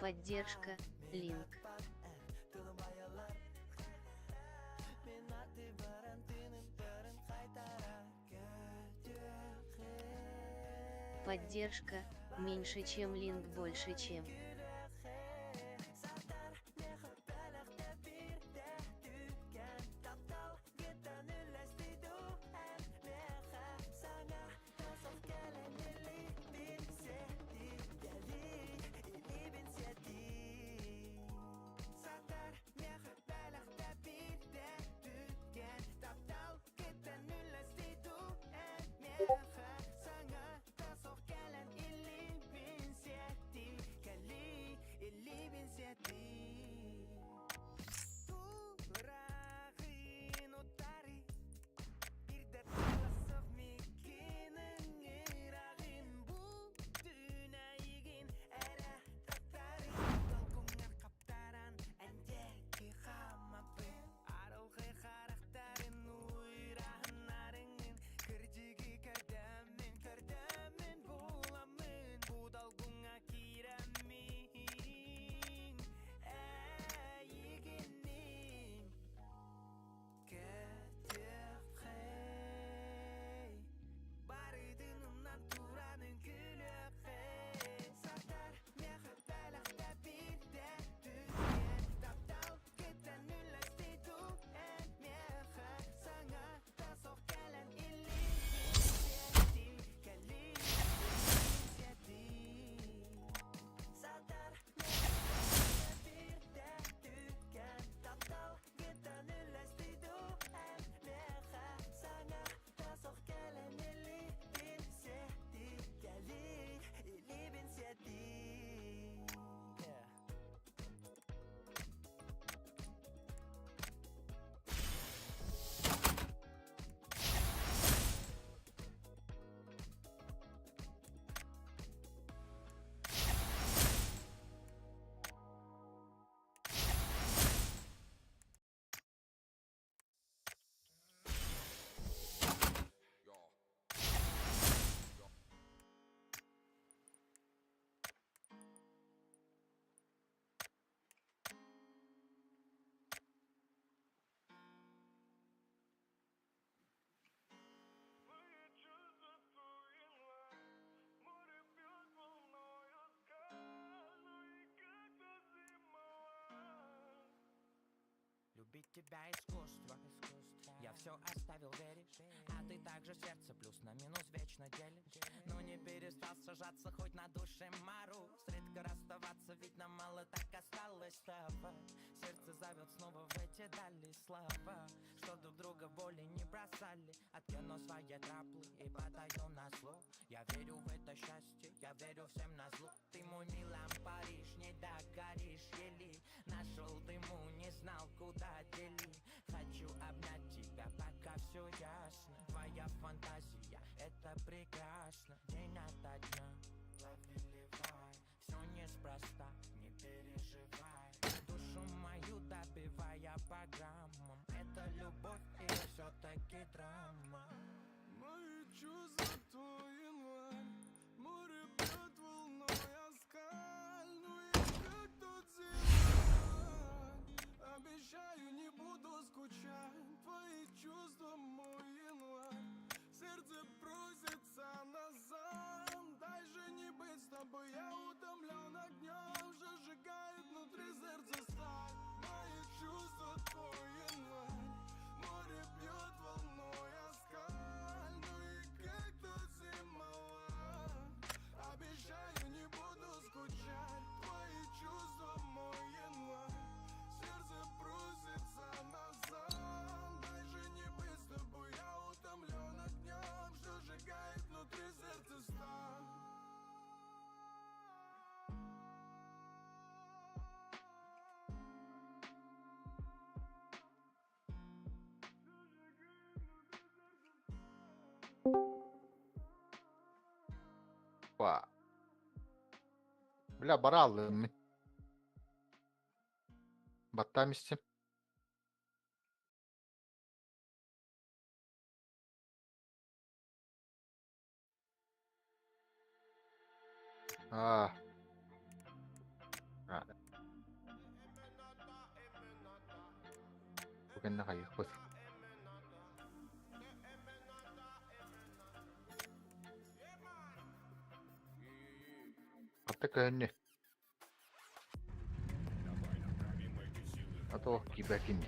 Поддержка, линк. Поддержка, меньше чем линк больше чем. Любить тебя искусство. Я все оставил, веришь? А ты также сердце плюс на минус вечно делишь. Но не перестал сажаться хоть на душе мороз. Редко расставаться, ведь нам мало так осталось того. Сердце зовет снова в эти дали слова, что друг друга боли не бросали. Откину свои траплы и подаю на зло. Я верю в это счастье, я верю всем на зло. Ты мой Милан, Париж, не догоришь еле. Нашел дыму, не знал, куда дели. Хочу обнять тебя, пока все ясно. Твоя фантазия, это прекрасно. День ото дня, лови ливай. Все неспроста, не переживай. Душу мою добивая по граммам. Это любовь или все-таки драма? Мои чувства твой январь, море бьет волной о скальную, как тут зима. Обещаю, не буду скучать, твои чувства мой январь. Сердце просится назад, дай же не быть с тобой, я утомлен огнем, что сжигает внутри сердце сталь. Мои чувства твой январь, море бьет волной о скальную, как тут зимовать. Обещаю, не буду скучать, твои чувства мой январь. Сердце просится назад, дай же не быть с тобой, я утомлен огнем, что сжигает внутри сердце сталь. Па. Бля, баралым. Баттамисти. А. Кэннэ хайыахпыт. Хатта көһүннү. А то киирбэккин.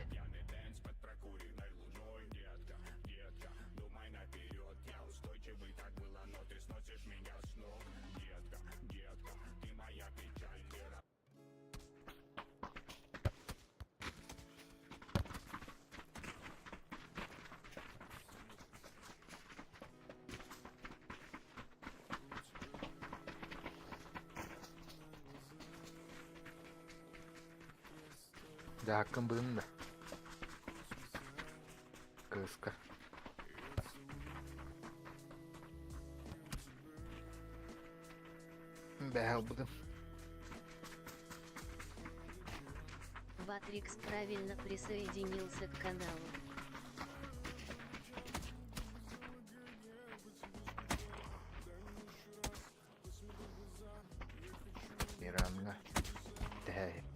Дьаһаккын быһын да. Кыыска. Бэһэ ылбытым. Ватрикс правильно присоединился к каналу. Иранга. Тэһэ.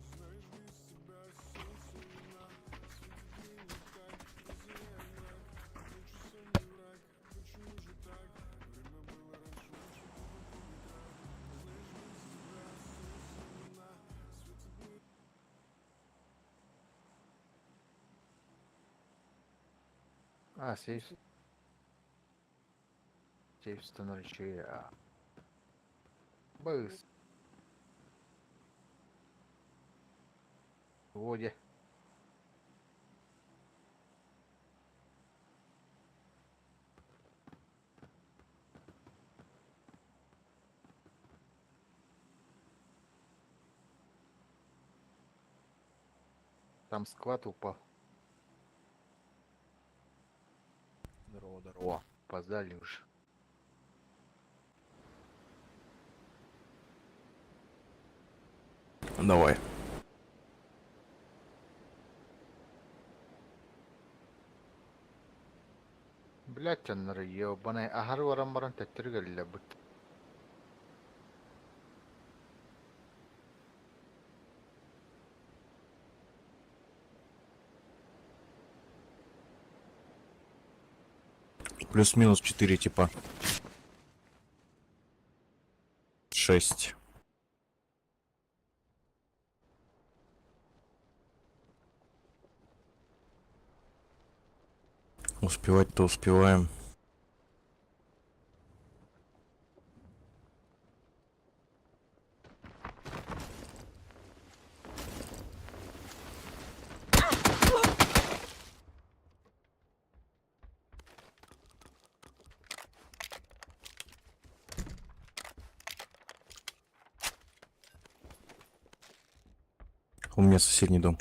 А, сейф. Сейф 104. А. Быс. Воде. Там склад упал. Здорово, здорово. Опоздали уже. Давай. Блять, аннары ебаный. Аһары баран баран төттөрү кэллэ быт. Плюс-минус 4 типа. 6. Успевать-то успеваем. У меня соседний дом.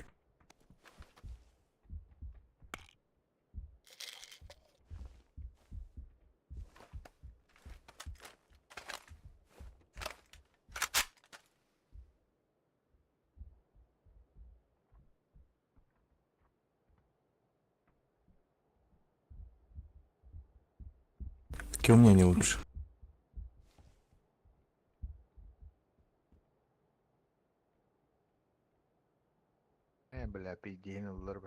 Так и у меня не лучше. Э, бля, пиздейн ыллар.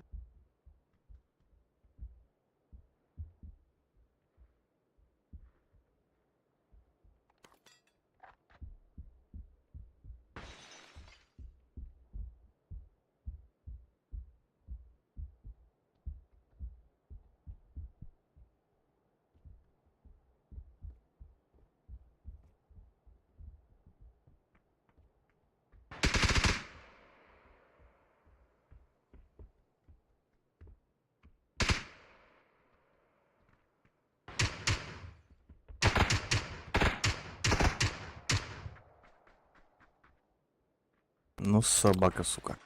Ну, собака, сука.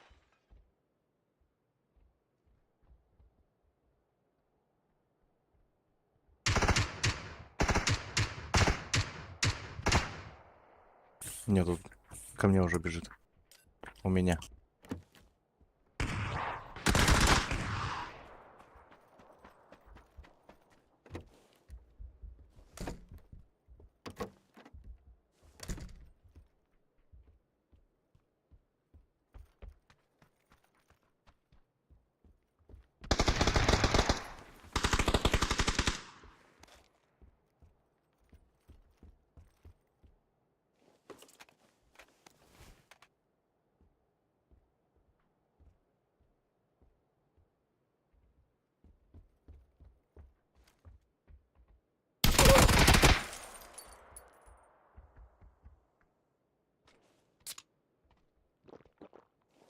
Нет, тут ко мне уже бежит. У меня.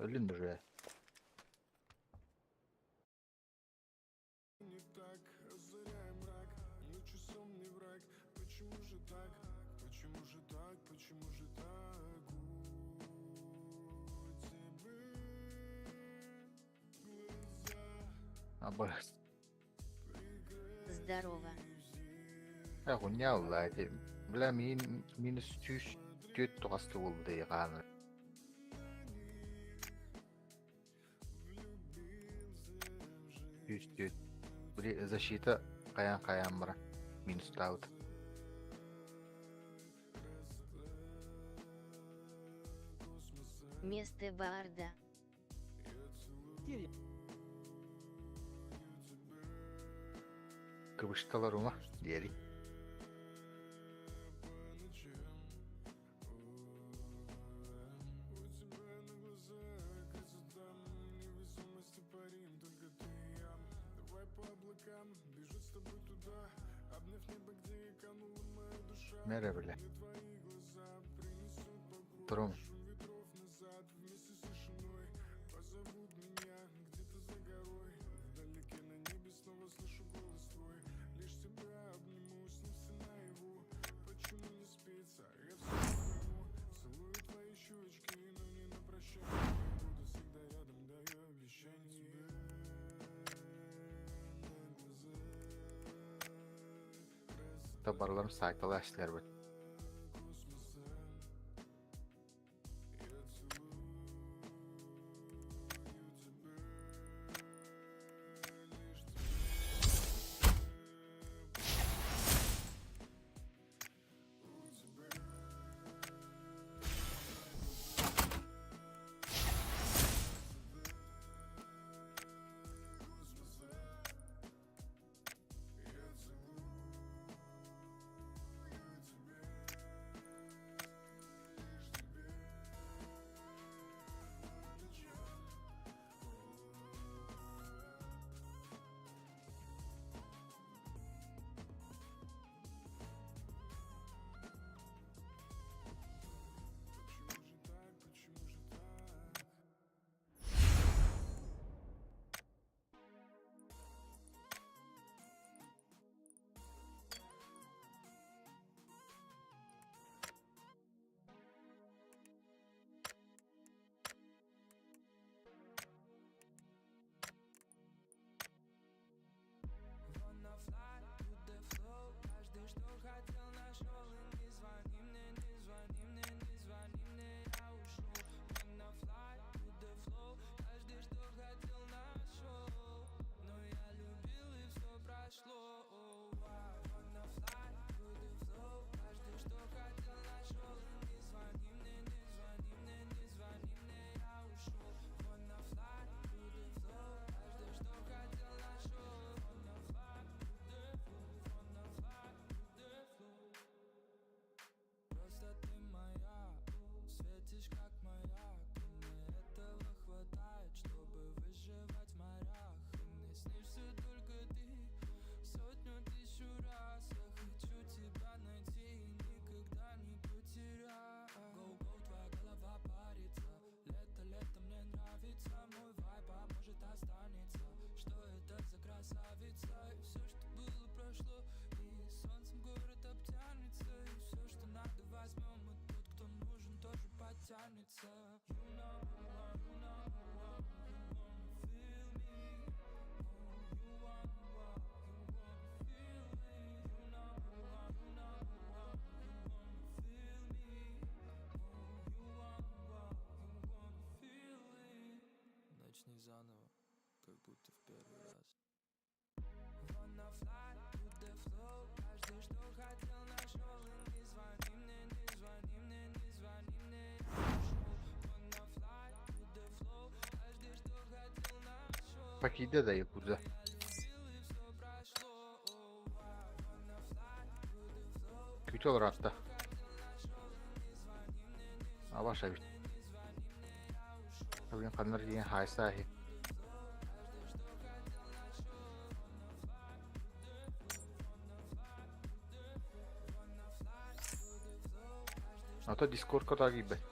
Өллүн уже. Не так, озаряя мрак, ночью сон не враг. Почему же так, почему же так, почему же так? У тебя глаза Абас. Здорово. Э, хуйня эти. Бля, минус 104 тоҕасты буолбута хааны. 104. Били защита хайаан-хайаан бара. Минустаабыт. Место Барда. Кыбысталар ума диэри. Нере бile. Трум. Табарларым сайтала эшлер бит. Начни заново, как будто в первый раз. Pakide да якудза. Kötü olur hatta. Avaş abi. Блин, ханнар диэн хайсааһи. А то Discord кота киирбэт.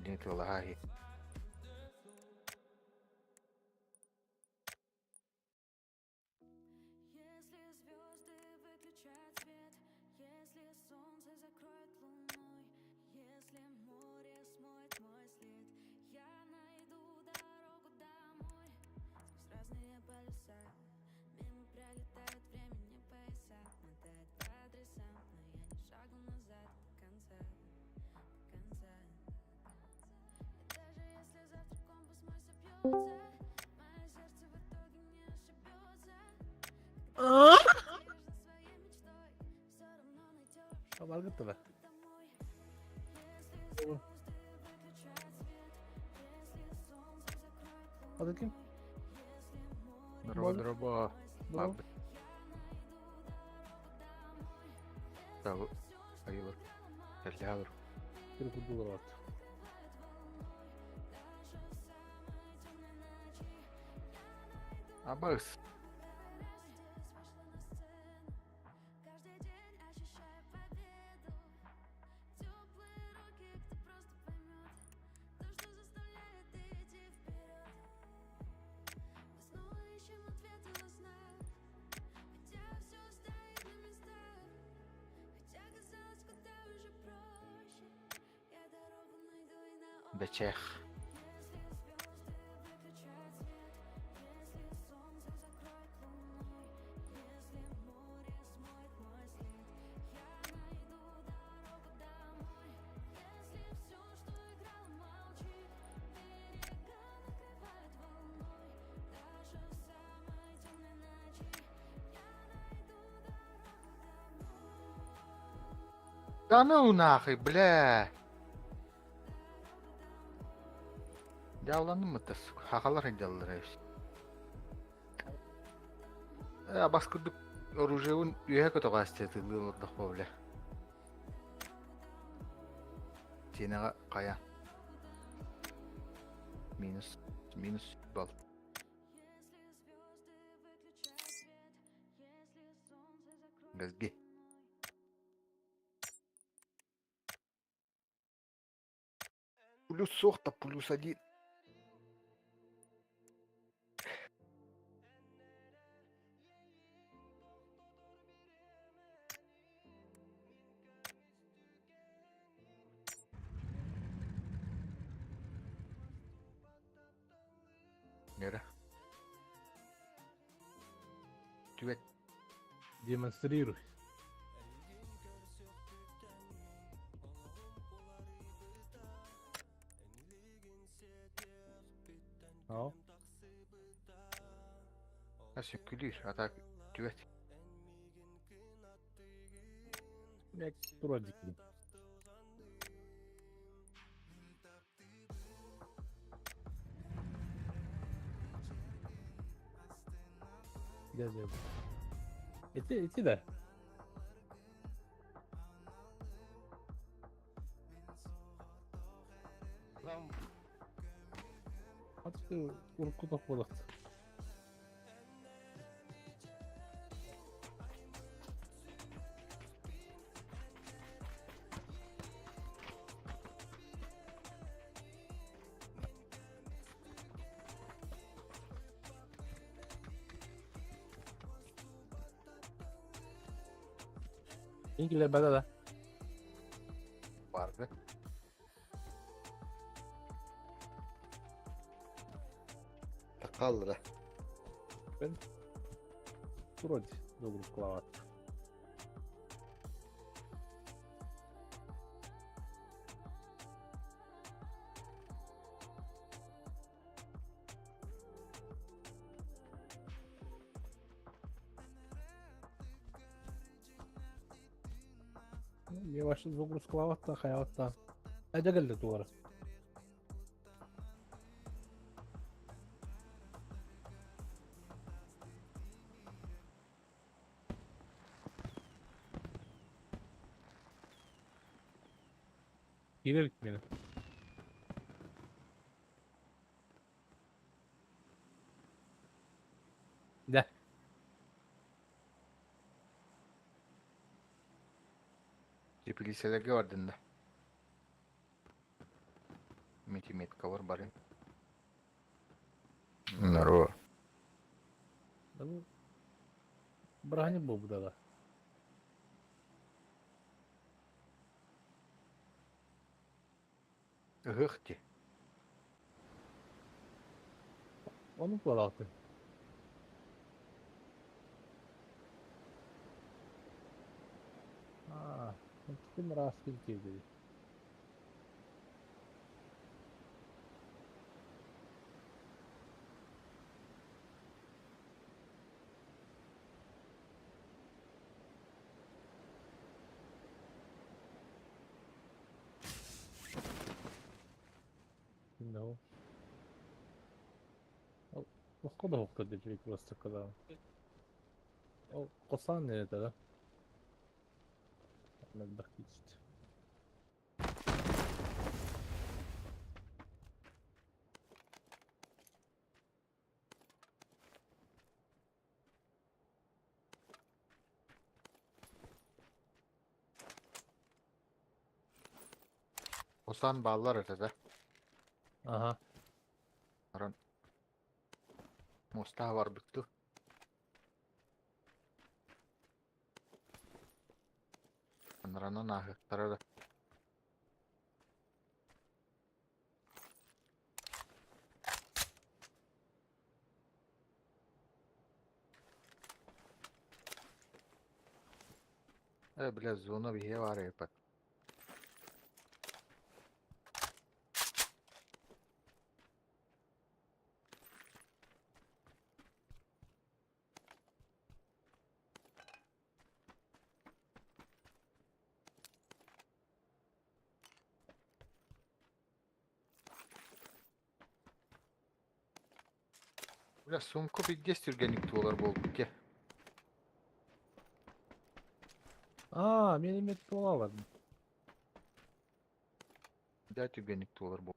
диэн тыалаһа иһи. Баргыт да. Adı kim? Дороба, дороба. Дороба. Так, айылар. Кэллэһэ Bir курдулар бар. Абыс. Бэчээх. Да ну нахуй, бля! Дьаалланным да, сука. Хахалар дьаллар эбит. Э, бас курдук оружиебын үөһэ көтөҕөөстү тыллыы олордохпо, бля. Тиэнэҕэ хайа. Минус, минус бал. Газги. Плюс суох да плюс один. Нера. Түбэт. Демонстрируй. Ja. Сүккүлүүр, а так түбэт. Тура дикли. Gel. Iti, iti de. Хатты урукку болот. Инкилер бада да. Барды. Такалра. Вроде загрузка. Не ваша загрузка хаялта. Айда келди тугары. Кирер мени. Да. Теплиселерге бардын да. Митиметкабар барыҥ. Здорово. Да бу бырааһынньык буолбута да. Ыһыах дии. Ону буолаатын. Аа, ким ыраас киирдии. No. Лохко да хохто дежи просто когда. Ол косан не это, да? Мэлбэх кист. Осан бааллар этэ да. Аха. Баран муостаҕа барбыт дуу. Анаранан ааһыахтара да. Э, бля, зона биһиэ баар эбит. Бля, сумку пиздец түргэнник туолар буолбут дьэ. Аа, мен эме туолабын. Дьэ түргэнник туолар буолбут.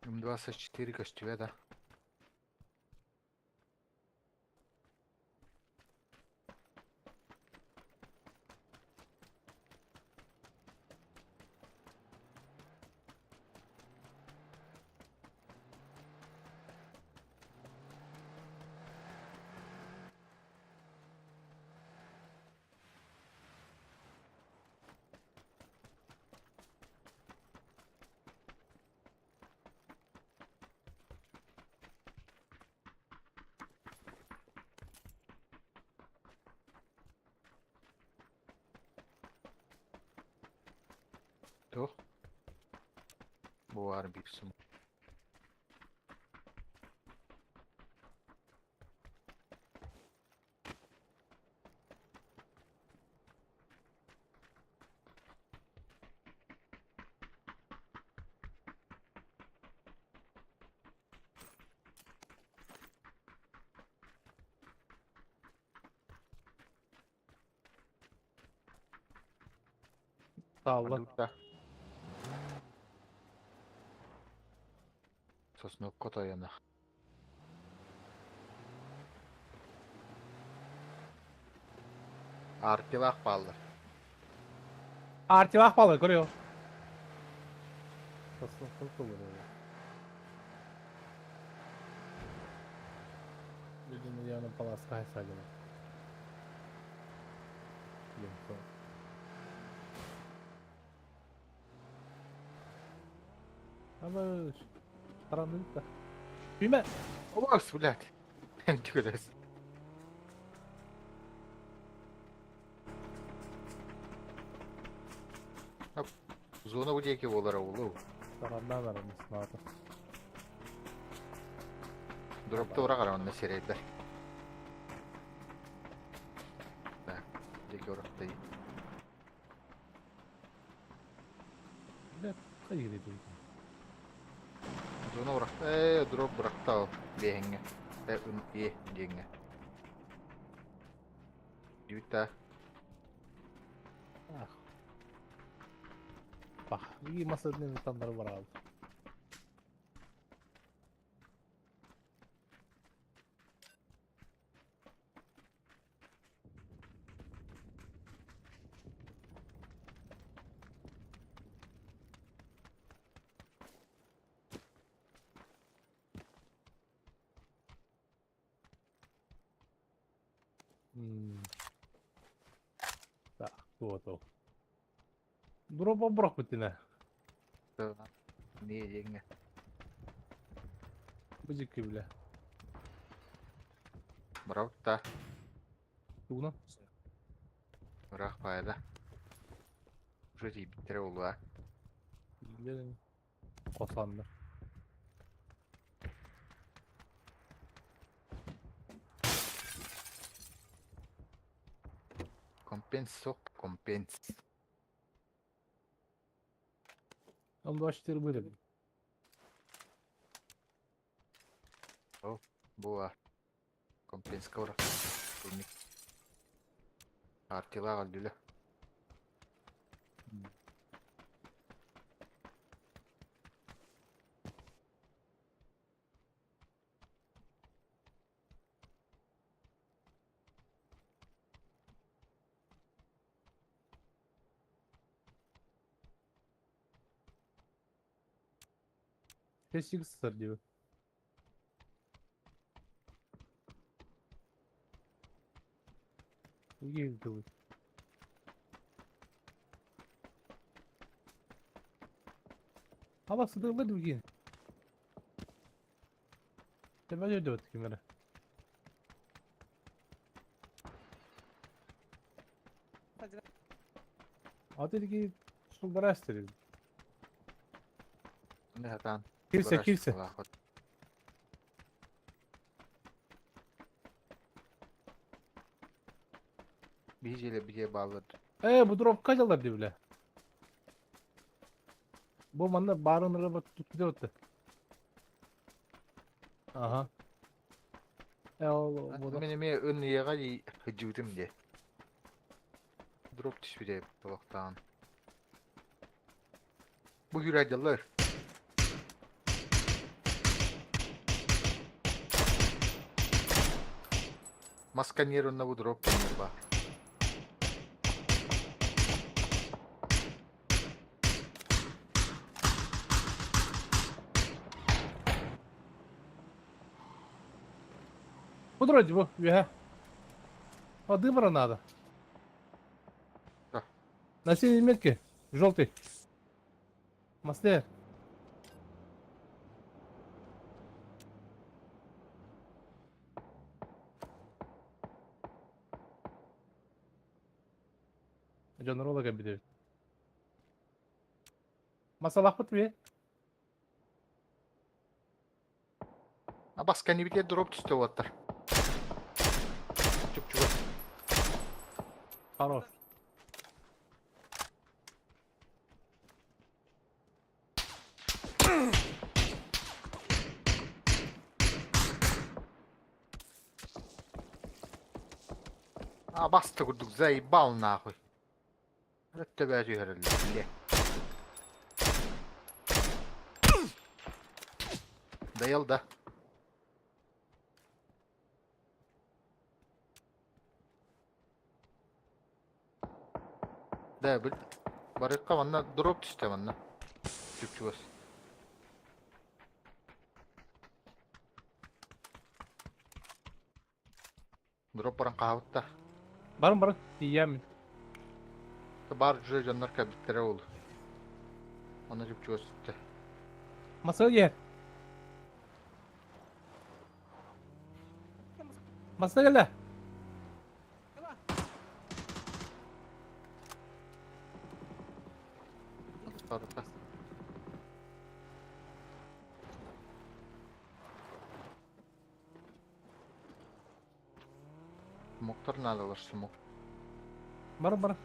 М24 көстүбэ да. Туох? Бу баар биир сум. Саалла. Дута. Сосновка тойоно. Артилаах бааллар. Артилаах бааллар, көрүө. Сосновка көрүө. Видимо, я на полоска садила. Ама тараныта. Бүмэ. Олас, блядь. Түгэлэс. Зона бу диэки буолара улуу. Тараннан арамыснаата. Дропта ура караманна сирэйдэр. Так, диэки урахтай. Блядь. Хайыр эбит. Зона бырахта, ээ, дроп бырахта ол биэһэҥҥэ. Э, е диэҥҥэ. Дьүүтэ. Ах. Бах, и масырны таннары барабыт. Так, вот ол. Дроба бырахпытына. Не диэҥҥэ. Бу дьикки билэ. Бырахта. Тугунан? Ыраах баайда. Уже тиийбиттэрэ буолуо. Билэн Хосаннар. Компенс суох, компенс. М24 были. Буа. Компенска бырах. Артилаах өлдүлэ. Шесть икс сыр диэбит. Уехали. Аба сыдырла дүрген. Тэбэ өйдөбөт ким эрэ. Аты диги сулбара эстер. Не сатаан. Кирсе, кирсе. Биһи бие баалар. Э, бу дропка дьалар дии билэ. Бу манна баарын ырыба тутты. Ага. Э, ол буду. Мин эмиэ ын ыйаҕа сылдьыбытым дии. Дроп түспүтэ толохтоон. Бу күрээдьэллэр. Масканьер уонна бу дроп каньер баар. Бу вроде бу, үөһэ. Воды бара надо. Да. На синей метке. Желтый. Мастер. Дьоннор кэлбит эбит. Масалаахпыт бие. А басканибитигэр дроп түстэ уолаттар. Чуп-чугас. Хорош. А баста курдук заебал нахуй. Өттөбөө түһэрэллэр бile. Дайал да. Да, бил барыкка манна дроп түстэ манна. Чуп-чугас. Дроп баран хаабыттар. Барın барın. Тиийэммин. Баар уже дьоннор кэлбиттэрэ ол. Онно чуп-чугас түстэ. Масыл иһэр. Масыл кэллэ. Барыта. Смоктар наадалар смок. Барın барın.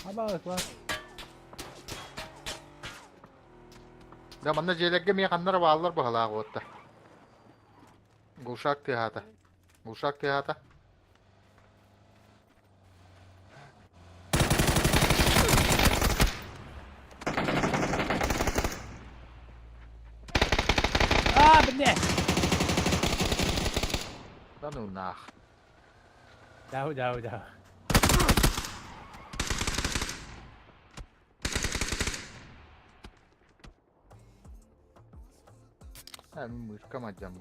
Абаҕа Да манна дьиэлэргэ эмиэ ханна эрэ бааллар быһалаах уотта. Глушак тыаһаата. Глушак тыаһаата. Аа, бля! Да ну нах. Дау, дау, дау. Э, мышка мадьям.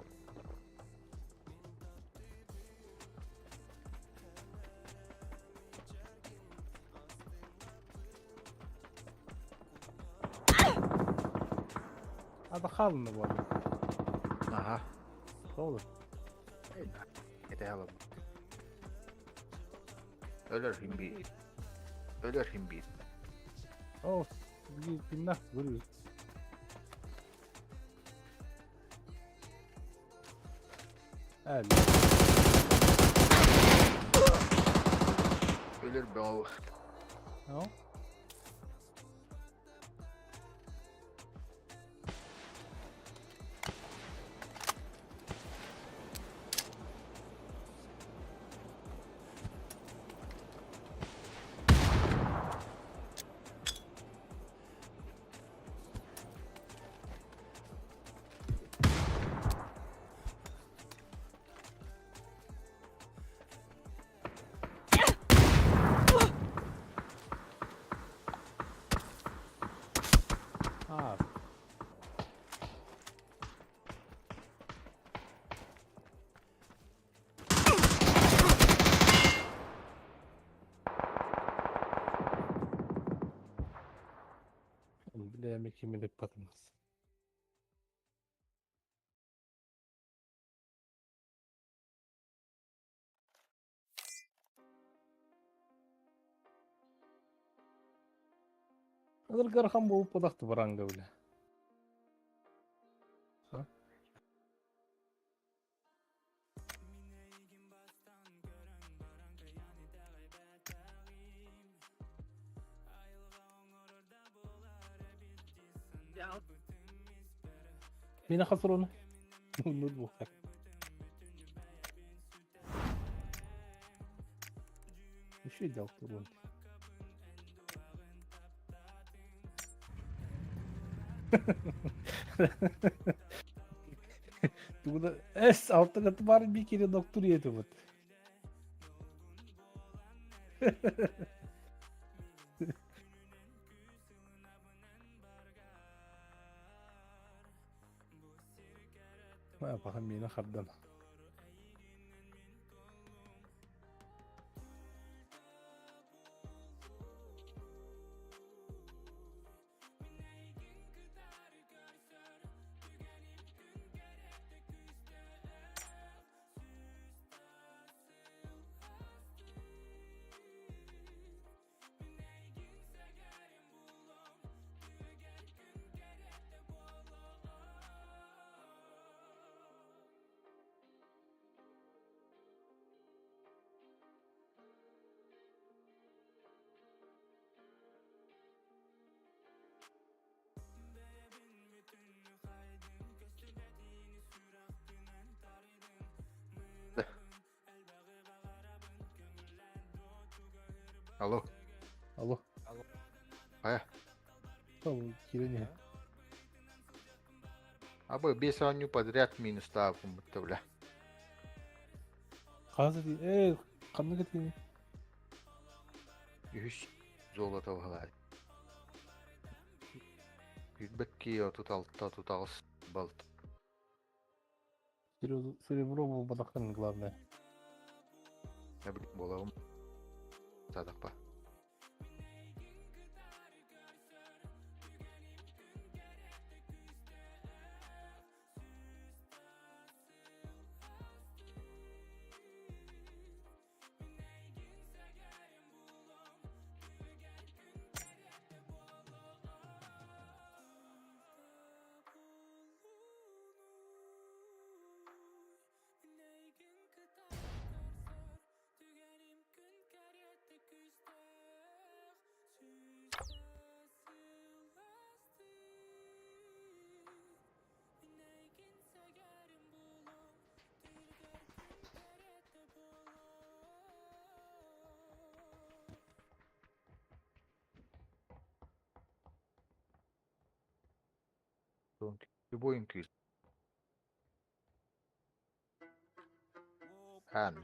Ата хаалынна буолла. Аха. Тоҕо? Этэ алам. Өлөр хим биир. Өлөр хим биир. Оо, киннах көрүү. Ээ, Өлөр бөҕө. No? Аа. Бля, мекемелеп батыңыз. Ылыргархан буолуп бодахты баранга бile. Мин хасыр Ноутбук. Еще дал турун. Тугуда эс алтыгат бар бикири доктор етебит. Паха миэнэ хардан. Алло. Алло. Хайа. Там киирэн Абы биэс оонньуу подряд минустаабын бутта бля. Хас ээ ханнык этиний? Үһүс золото баһылаай. Күүрбэт 36 38 балт. Серебро буолбатаххын главное. Буолабым. Саадахпа. Любой үҥкүү. Ан.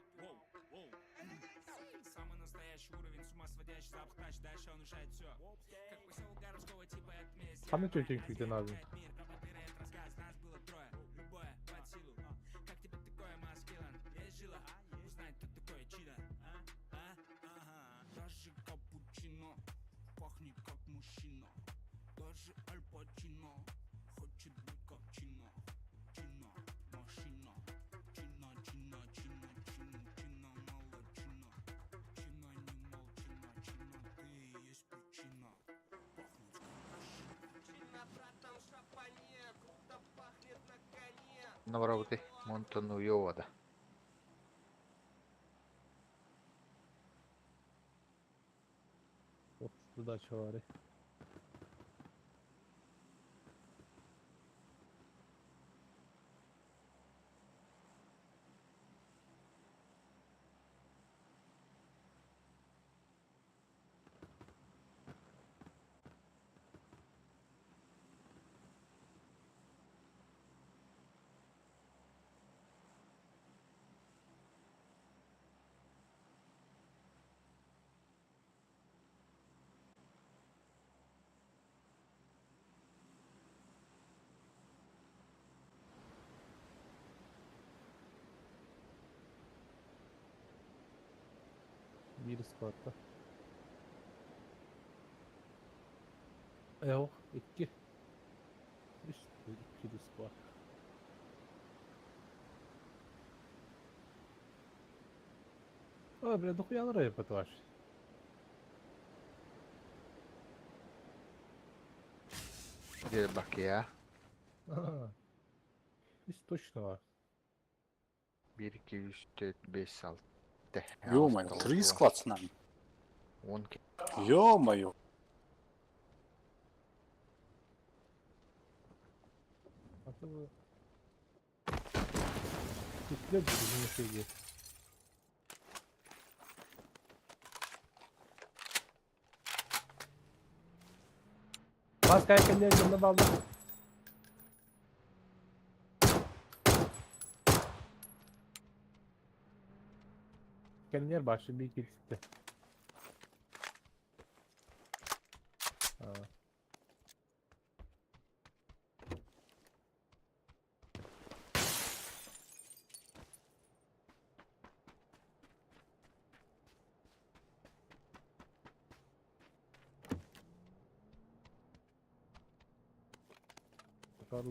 Ханна түөрт үҥкүүтүн аатын? Наоборот, Монтануйода. Вот задача баар. Биир ыскылаатта. Эох, икки. Үс, икки ыскылаат. Ой, бля, дохуя народ по-твоему. Бакия. Үс точно бар. 1, 2, 3, 4, 5, 6. Ё-моё, три склад с нами. Он Ё-моё. А то вы... Пиздец, блин, не Бас кайкалер yanına daldı. Kendiler başlı bir gitti. Ha.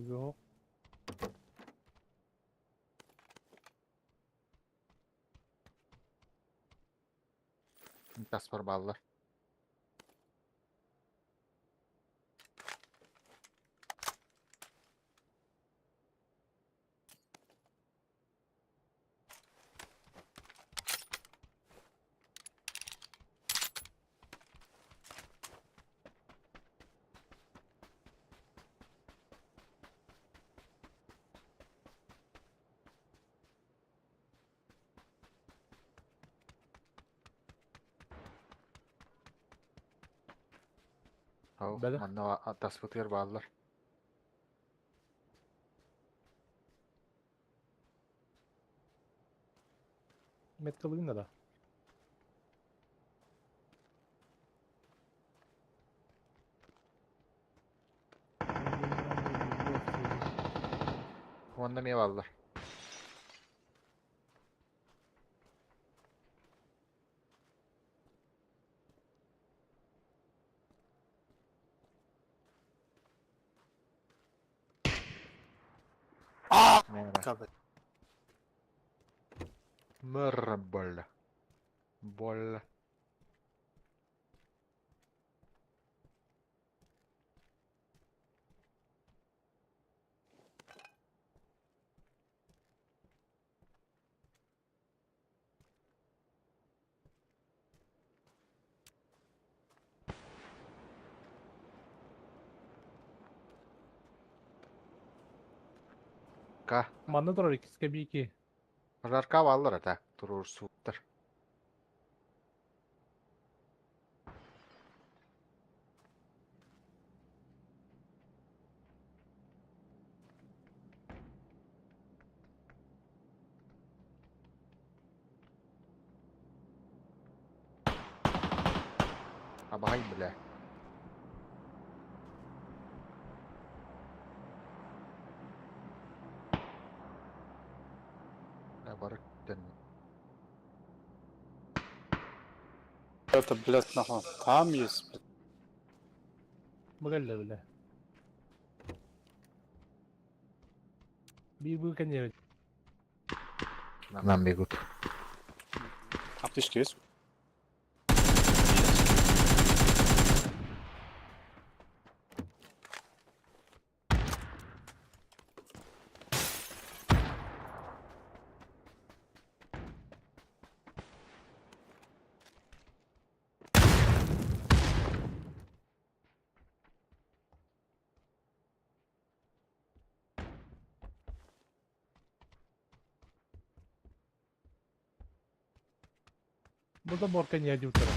Yok. Таспар баллар. Ау, Бәле. манна таспытыгар бааллар. Меткалыгын да. Онно эмиэ бааллар. А, Мээрэ. Мэр болла. Болла. Ка. Манна турар иккискэ биики. Пожарка бааллар ата. Турур сууттар. Абаһай бля. Бары Это, блядь, нахуй. Там есть, блядь. Бу кэллэ бля. Биир бу кэннибит. Нам бегут. Аптечки есть? Бу да борка не адъютора.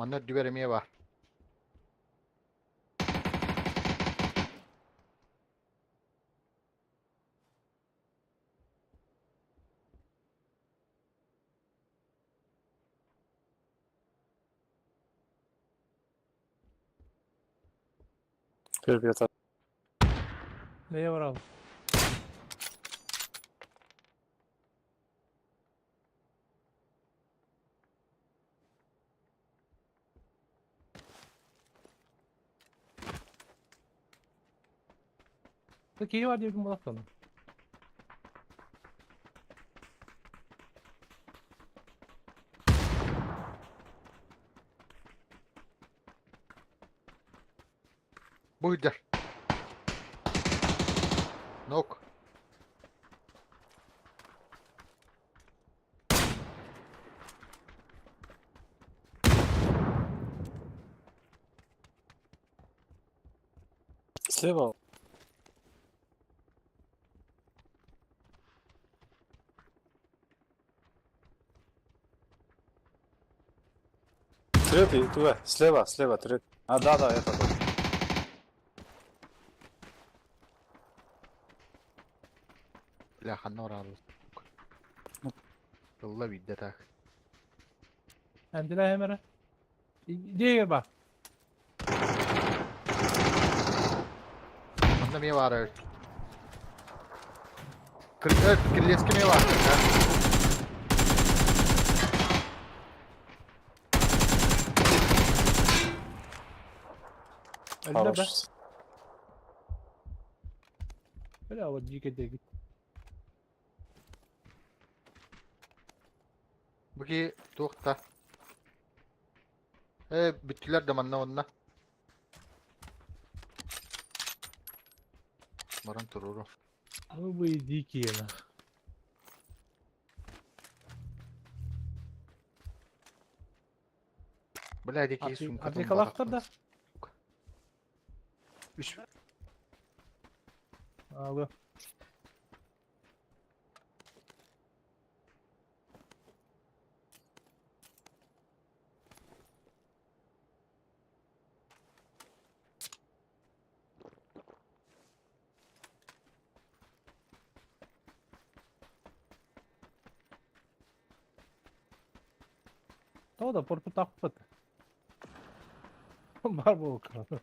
Манна үрдүбэр эмиэ баар. Первый этаж. Neye varalım? Киһи бар диэбитин буолахтана. Бу сылдьар. Нок. Слева. Третий, туда, слева, слева, третий. А, да, да, это тот. Бля, ханна бараабыт. Тылла биирдэ так. Эндилэ эмэрэ. Дьиэгэр бар. Манна эмиэ баар эбит. Кирилиэскэ эмиэ баар. Өллө бе. Хорош. Бля, вот дьиэгэ дэгит. Бу киһи туох да. Ээ, бүттүлэр да манна уонна. Баран туруору. Ну вы и дикие, нах. Бля, ити киһи суумкатын Аптекалаахтар да? Үс Алло. Тоҕо да порпутаахпыт. Бар буолуохха.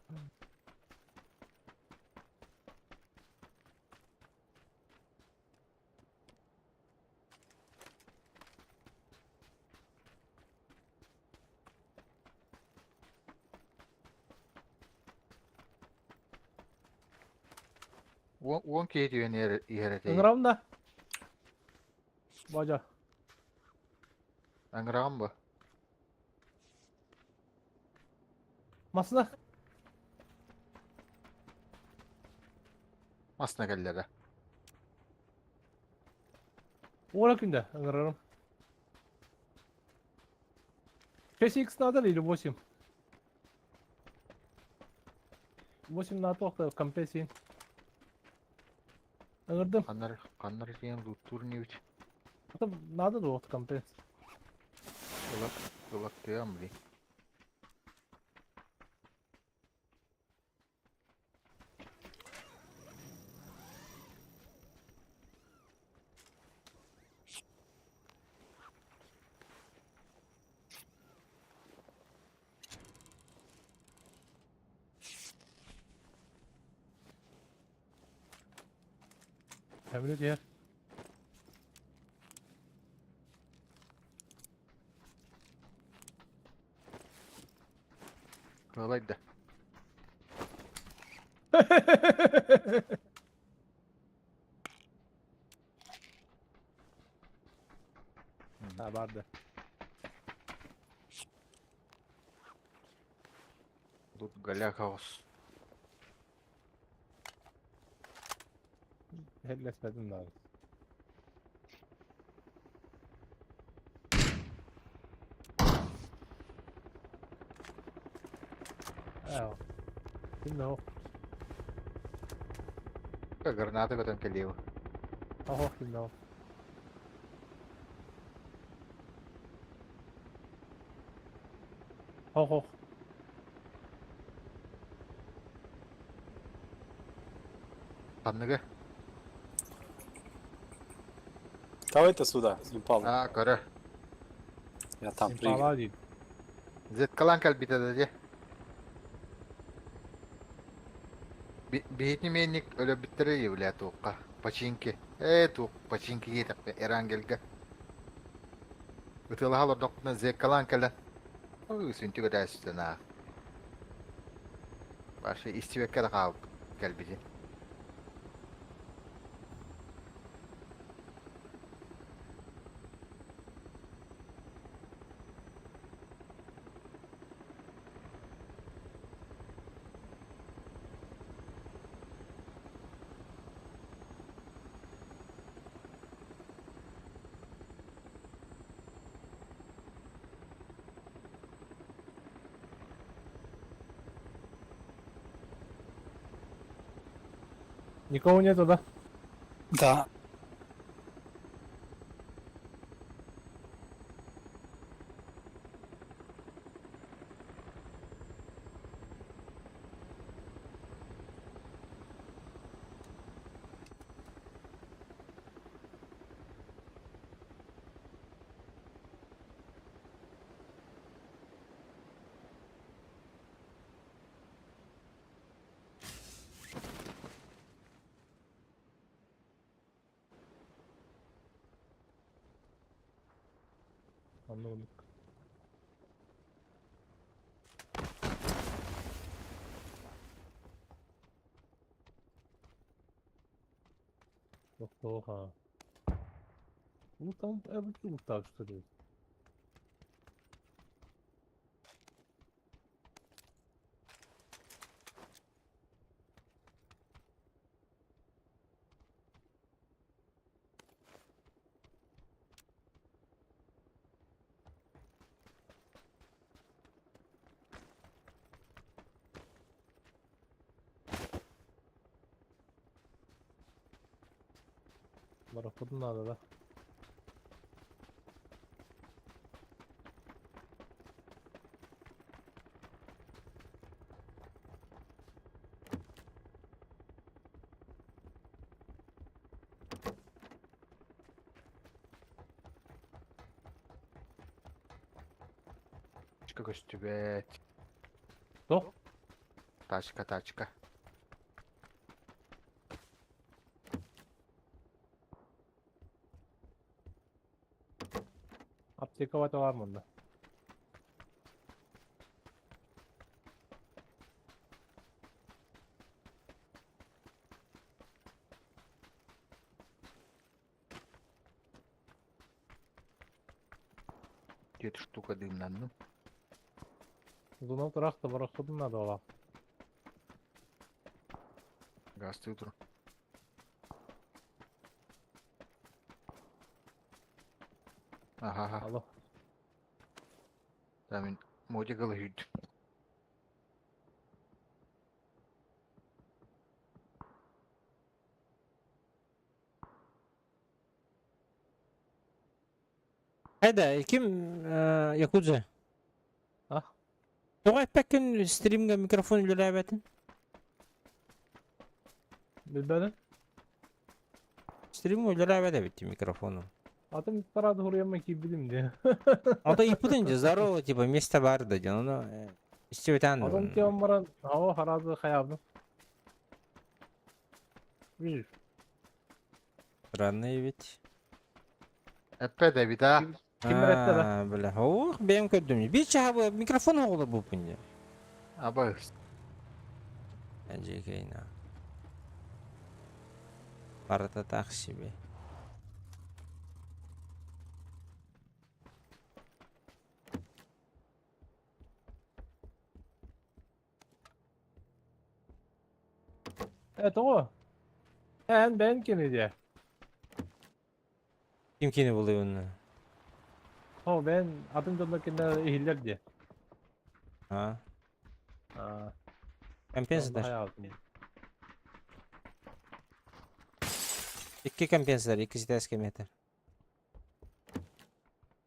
Уон киһи түһэн иһэр этэ. Ыҥырабын да? Бадьа. Ыҥыраҕын бу? Массыына. Массыына кэллэ да. Уора күндэ ыҥырарым. 6х надо ли или 8? 8 на то компрессии. Ыҥырдым. Ханнар ханнар диэн лууттуур инибит. Надо дуо компресс. Ылак ылактыам блин. Emre diğer. Кыалайда. Ha vardı. Тут голяк хаос. Hellesmedim lazım. Ää. Ким да Граната көтөн кэлиэҕэ. Оһох ким да Оһох. Ханныгы? Давайте сюда, Импала. Аа, көрө. Я там прыгаю. Импала дейді. Зеткалан кэлбитэ да дии. Биһитини миэнник өлөрбүттэрэ дии туохха. Починки. Ээ туох починки диэтэхпэ Эрангельга. Ытыалаһа олордохпутуна зеккалаан кэлэн. Ой, сүнтүк этээсүтэн аа. Башы истибэккэ да хаалбыт кэлбитин. Никого нету, да? Да. Anlamadık. Yok soğuk ha. Bu tam evet bu так что ли? Барахпытын надо, да? Тачка көстүбэт. Что? Тачка, тачка. Аптека var mı bunda? Түөрт штука дыымнанным. Зонал турахта барахсытын надо Газтыы тур. Аха. Алло. Да мин модик ылы сүүрдүм. Хайда, ким Якудза? А? Тоҕо эппэккин стримҥэ микрофон үлэлээбэтин? Билбэтим. Стримҥэ үлэлээбэт эбит микрофону. Атын парады хуруйаммын киирбитим дии. А то ыйыппытын дьэ, здорово, типа, место бар да диэн, ону истибэтэн Адам тиэн баран, ао хараады хайаабдым. Видишь? Странный ведь. Эппэт эбит аа. Ким эрэттэ да? А, бля, ох, бэйэм көрдүм. Биир чаһа микрофон оҕолор бууппун дии. Абыс. Дьикейна. Барыта так себе. Э, тоҕо? Эн бэйэн кини диэ. Ким кини булуйунна? О, бэйэн атын дьоннор кинилэр иһиллэр диэ. А? Аа, Компенсатор. хайаабытын. Икки компенсатор, икки ситээскэ метр.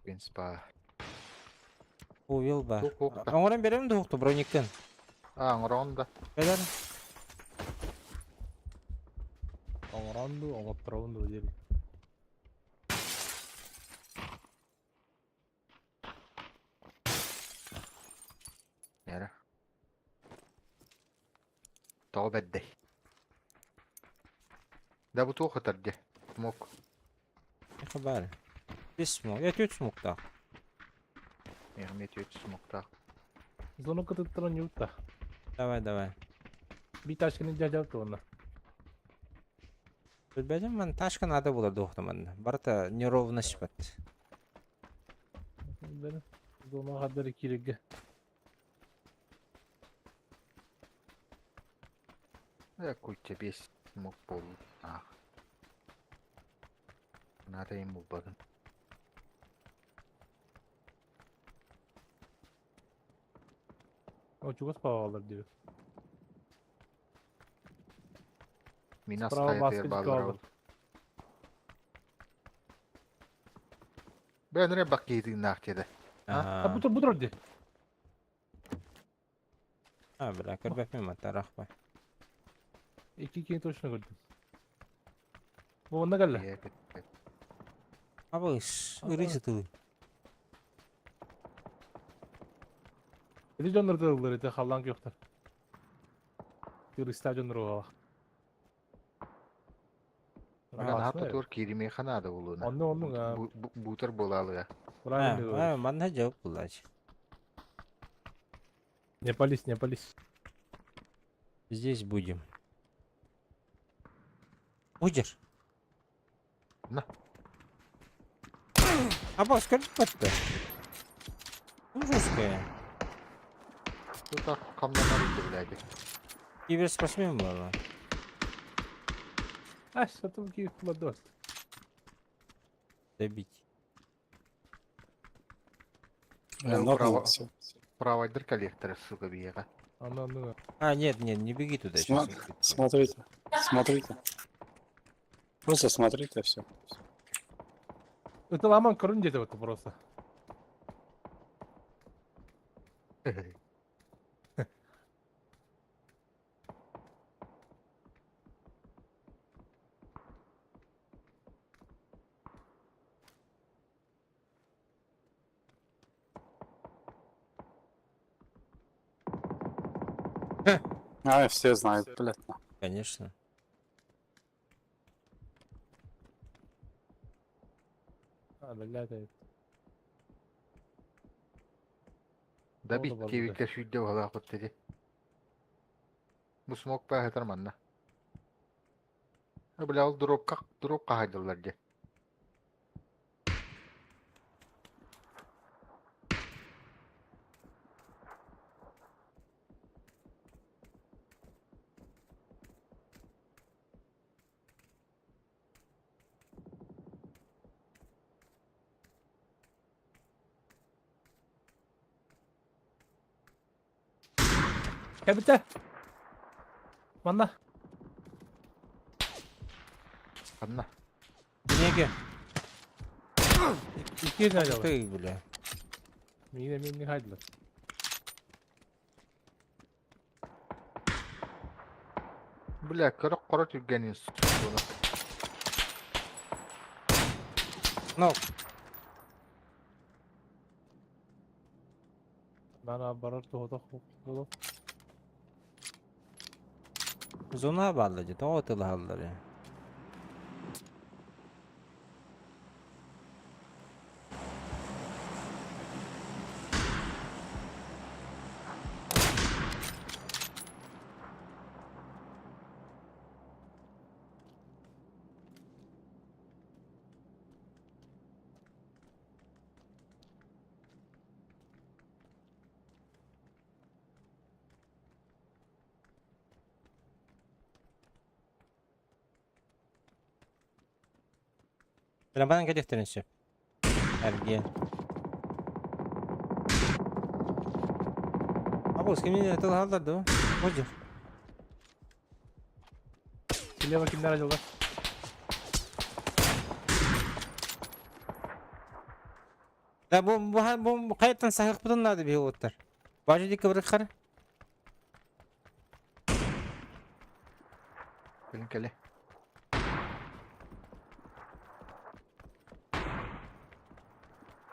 Принципа. Увил бар. Тух ух да. Оҥорон берем дуохту брониккын. А, оҥорон да. Кэлэр. Оҥорон дуу, оҥотторобун дуу диэбит. Нэрэ. Тоҕо бэрдэй. Да бу туох ытар дьэ. Смок. Эхэ баар. Бес смок. Я түөрт смоктаах. Миэхэ түөрт смоктаах. Зону кытыттаран ньуутта. Давай, давай. Биир тачканы дьадьалта уонна. Билбэтим ман тачка надо было дуохта манна. Барыта неровность бат. Билбэтим. Зона хаддары киирэргэ. Э, куча бес смок буолла. Аах. Наада им булбатым. О, чугас паалар диэбит. Мин Справа ас баскет хайатыгар бааллар каалар. Бэйэлэрэ бак киһитиннаах диэтэ. А, бутур бутур дии. А, бля, көрбөппүн матарахпай. Икки киһи точно көрдүм. Бу онно кэллэ. Абыс, ырый сытылы. Ити дьоннор тыллар ити халлаан күөхтэр. Туристар дьоннор буолла. Наһаа тутур кииримиэхэ наада буолуона. Онну онну Буутар буолаалыга. А, манна жауап буллач. Не пались, не пались. Здесь будем. Будешь? На. Абас, скажи, подта. Ну, жесткая. Тут хамнанар блядь. Киберспортсмен была. А, что там киев ладос? Добить. Нормально все. Провайдер коллектора, сука, бега. Она, ну. А, нет, нет, не беги туда. Сейчас. Смотрите, смотрите. Просто смотрите, все. Это ламан корун где-то вот просто. А, все знают, блядь. Конечно. А, блядь, это. Добить киевиктер сүүрдэ уһалаах диди. Бу смок бааһытар манна. Бля, ол дропка дроп хаһайдылар дии. Кэбитэ. Манна. Ханна? Неге? Икки надо. Ты, бля. Миигин эмиэ инник хайдылар. Бля, көрөх хоро түргэнин суона. Ну, Бана барар туһата буолуо. Зона баалла дии, тоҕо ытылаһаллар ээ? Рамбанан кэлиэхтэрин сөп. Эргиэн. Абус, кимни тылаһаллар дуо? Бу Слева кимнэр дьыллар? Да бу бу бу хайаттан саһыахпытын наада биһи уоттар. Баажы дикки бырыххар. Кэлин кэлэ.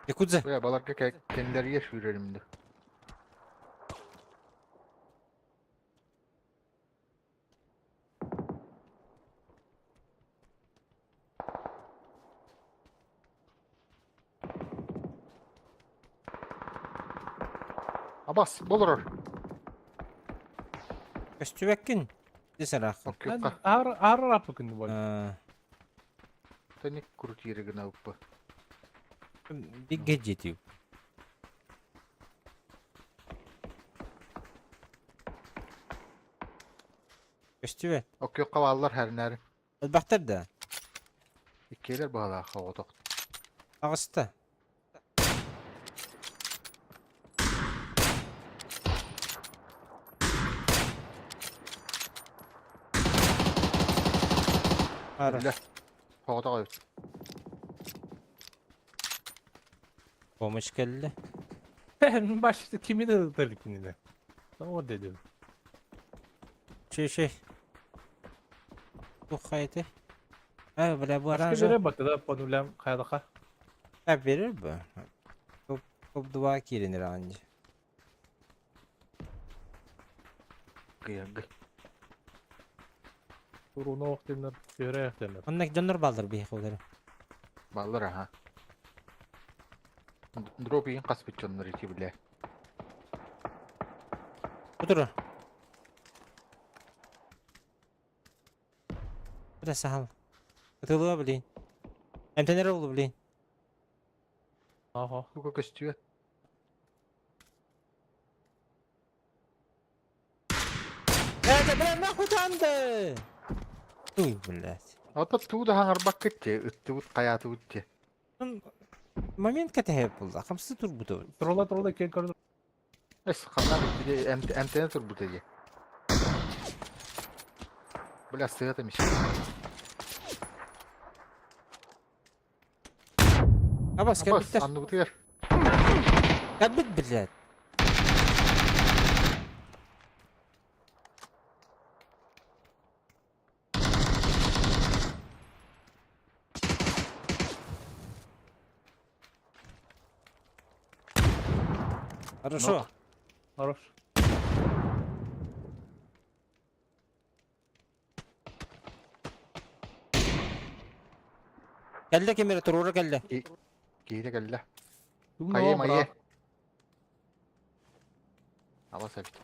Якудза. Бля, баларга кэннилэригэр сүүрэрим дуу. Абас, болорор. Көстүбэккин. Десарааххын. Оккюкка. Аар аар аппыкын бол. Тэник крутире гына уппа. Биг гаджетив. Көстүбэт. Оккюкка бааллар хэрнээр. Элбэхтэр да. Иккиэлэр баһалаах оҕотох. Аҕыста. Ара. Үлэ. Оҕотох эбит. Помощь кэллэ. Başta kimi de ıhtırdık yine. O dedim. Şey şey. Bu kaydı. Ha бля бу Başka аранжа. bir yere baktı da ponulem kayadaka. Ha verir bu. Топ топ 2 кииринир аанньа. Кыйыргы. Туруна ох denir, yöre denir. Оннук дьоннор бааллар биһиэхэ олору. Бааллар аха. Дроп иин хаспыт дьоннор ити бля. Утура. Бля сахал. Ытылыа блин. Эмтэнэр ол блин. Aha. Туга көстүө. Это бля нахуй танды! Туй, блядь. Ото туу да хаҥарбаккыт те, ыттыбыт хайаатыбыт те. Момент кэтэһэ булла. Хамсы турбута. Trolla trolla кен көрдüm. Эс ханна били эмтэнэ турбута дии. Бля сыата миш. Абас Абас кэлбиттэр. анныбытыгар. Кэлбит, блядь. Хорошо. Хорош. Кэллэ ким эрэ туруора кэллэ. Киһитэ кэллэ. Хайе майе. Абас эбит.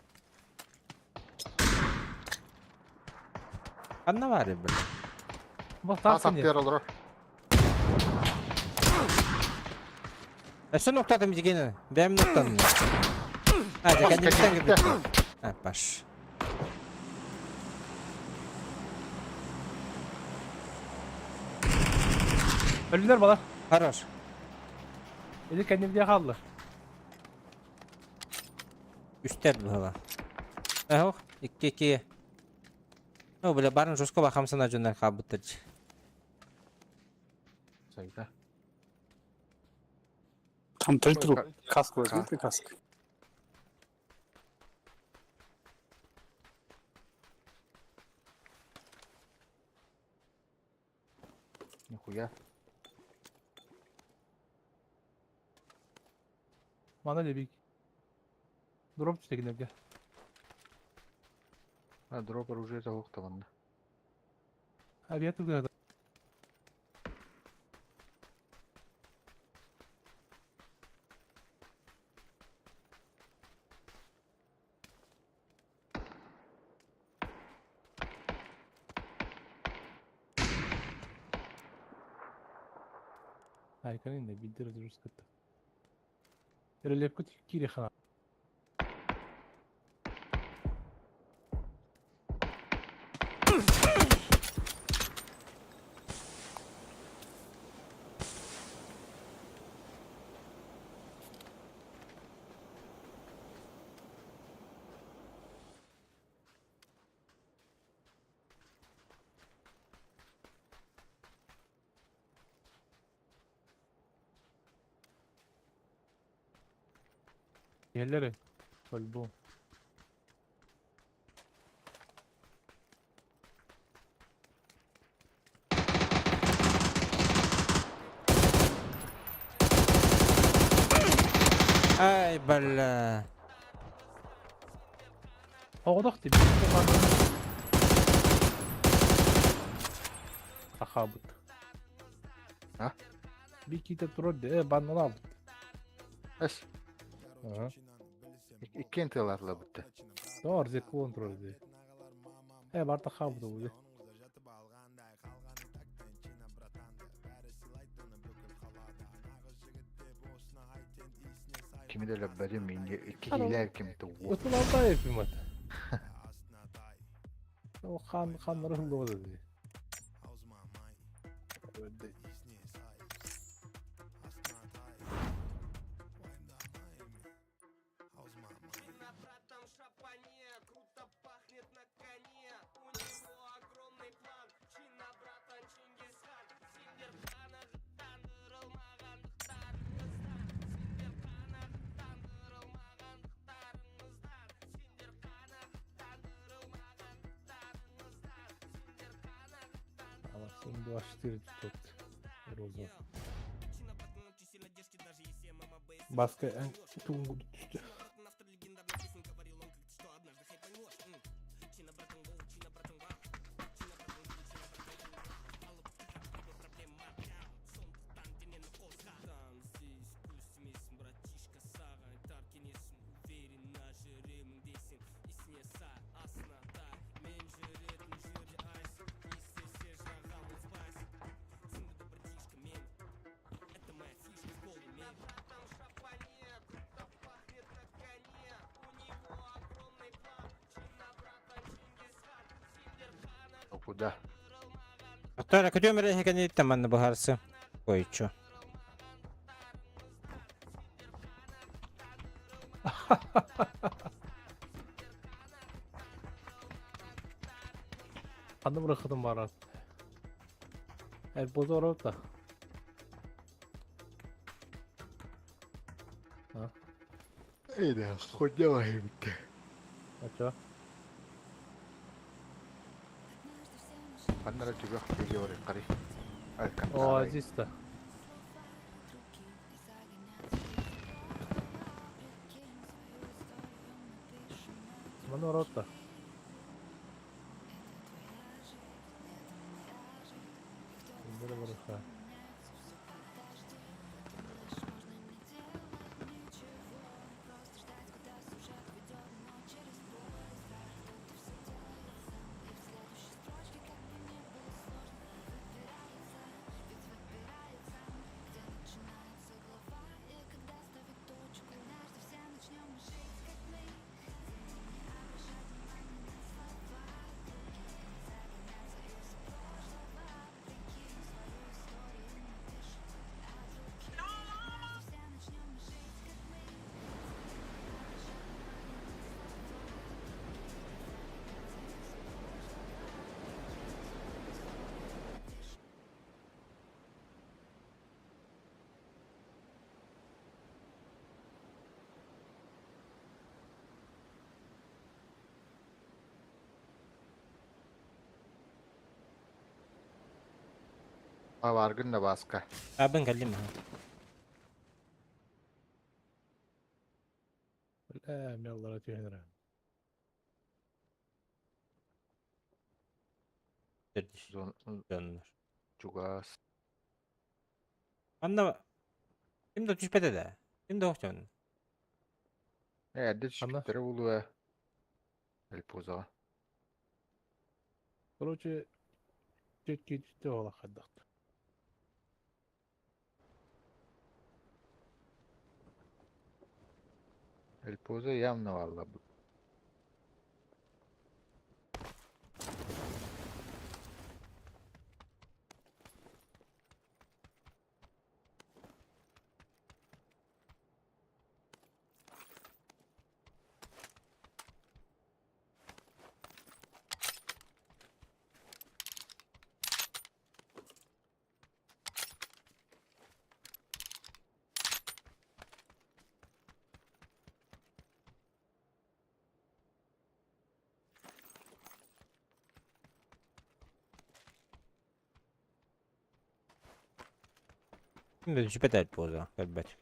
Ханна баар били? Таас аттыгар олорор. Өссө нуктаатым дигени. Бэйэм нуктанным. А, дьэ кэнниттэн кэлбит. А, паш. Ölüler bana. Хорош. Eli kendim diye kaldı. Үстэр быһыла. Эһох, икки икки. Ну, бля, барын жестко бахамсана дьоннор хаалбыттар дии. Сайда. Там три Ой, труп. ка- Каску возьми ка- ты каску. Нихуя. Мана дебик. Дроп түстегинерге. А, дроп оружие тоһукталанна. Авиатылга. Айканин да билдир дұрыс кетті. Рельеф көт кире хана. Ерлері. По-любому. Ай, бля. Оғдақ деп. Ахабыт. А? Биките турар де, баннан албыт. Эс. Ага. Иккен тыларлы бітті. Doğru, zevkli kontrol ediyor. He, barta хабыт ол. Kimi de löbberi minni iki hile kim tu. Отын алда yapayım hadi. O kan kanları hızlı dedi. Ama senin 24 тут роза. Баска en туңгу түштү. Куда? Оттора көтөм эрэ хекени манна баһарсы. Койчу. Kanı bırakırdım bari. El bozu orada. Эйда, ходяла бітті. Açа. Аннара түгөх кеге оры қари. O Aziz de. Bana orada. Böyle bırak. Аваргын да Бааска. Абын кэллим. Бля, меллара түһэн эрэ. Төрдүс Зон дьоннор. чугас. Манна ким да түспэтэ да. Ким да охтон. Эрдэ Ханна? түспүттэрэ буолуо. Эльпузаҕа. Короче, четкий түстэ ола хайдахта. Эльпуза явно валла. Ким да түспэтэ Эльпуза. Көрбөт.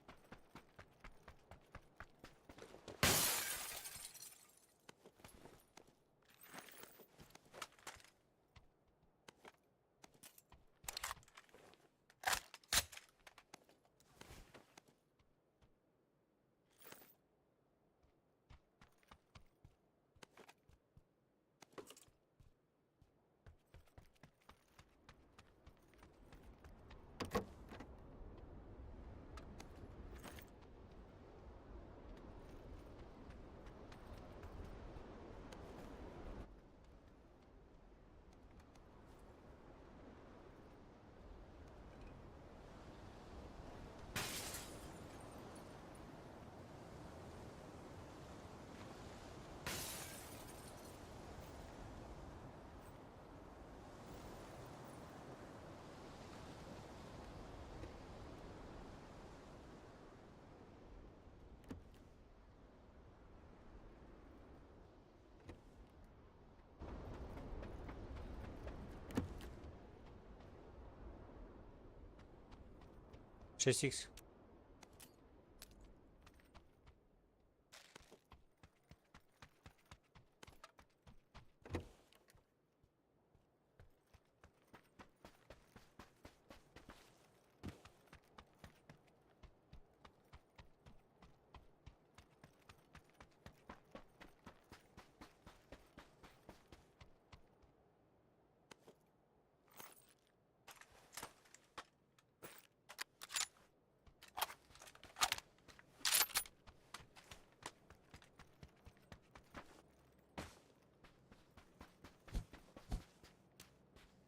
6 х.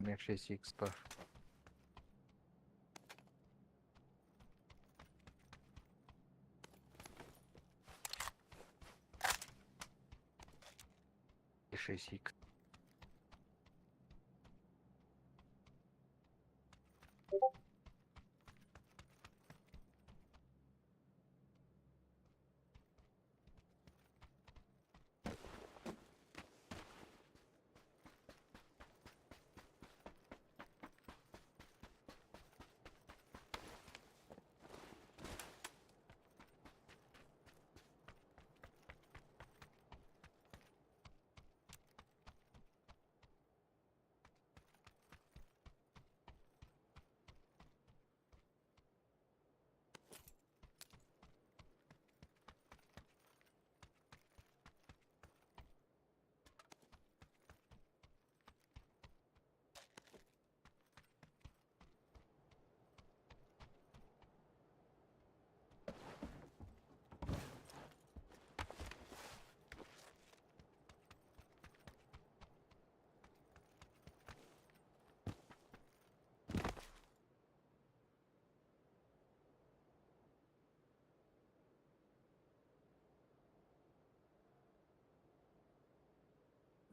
Мне 6х бар. И 6х.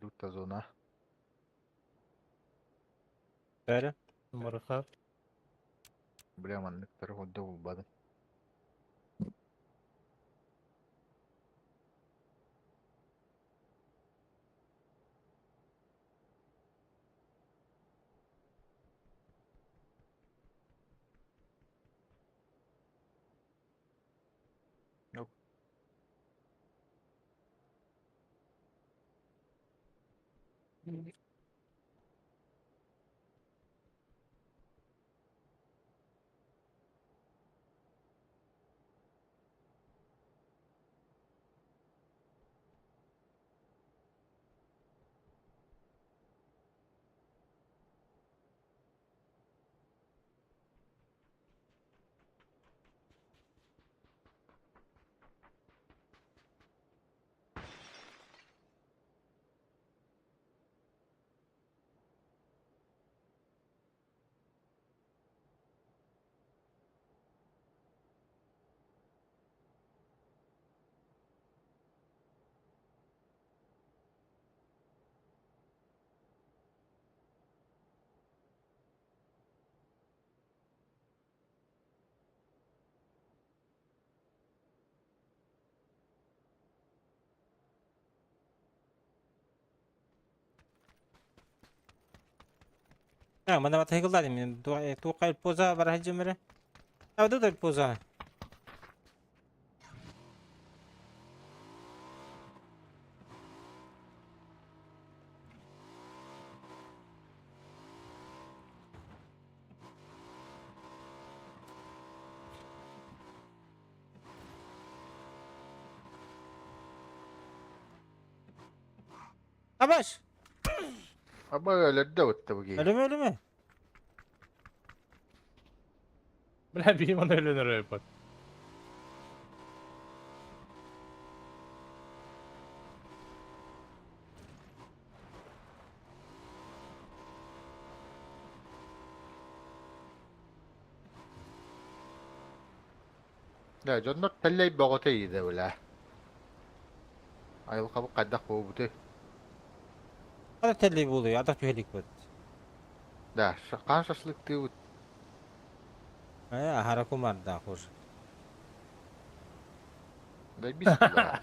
Люта зона. Бәрі. Марха. Бля, манныктары hodda булбадым. Манна батыһыгыллар мин туохха поза бара сылдьым эрэ. Абды поза. Абаш! Аба өлөрдө бутта бу киһи. Өлүмэ өлүмэ. Бля, биһим аны өлөн өрөйбөт. Дьэ, дьоннор тэллэй бөҕөтө иидэ бля. Айылҕабыт хайдах буолбутуй? Ата тэллэй буолуй, ата түһэликпит. Да, хаан шашлыктыыбыт. Э, аһара кумардаах уже. Да бис бля.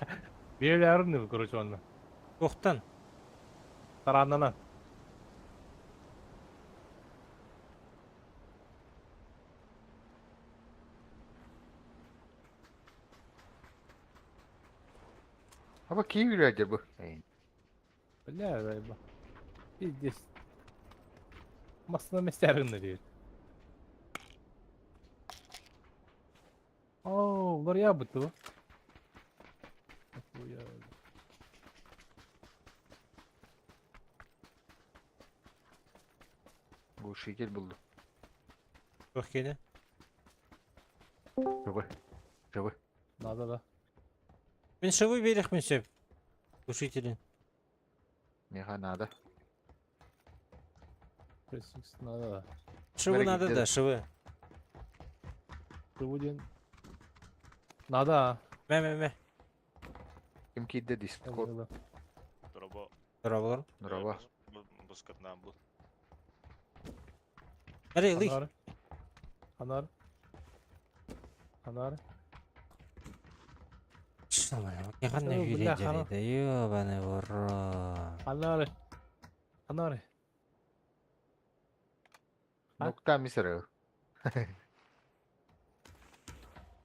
Биэлээрин короче онно. Туохтан? Тарааннанан. Аба кии үлэдир бу. Бля, райба. Пиздец. Массына местәргін дейт. О, булар ябыты бу. Глушитель булду. Туох киэнэ? Живой. Живой. Надо да. Мин шывы биэриэхпин сөп. Глушители. Миэхэ надо. Надо да. Шывы надо да, шывы. Шывы диэн. Надо а. Мэ мэ мэ. Ким киирдэ Дискорд? Дорообо. Дорооболор. Дорообо. Бускатнаан бу. Эрэ ылый. Анар. Анар. Анар. Ханна бля, ёбаный в рот. Анар. Анар. Нукта мисеры.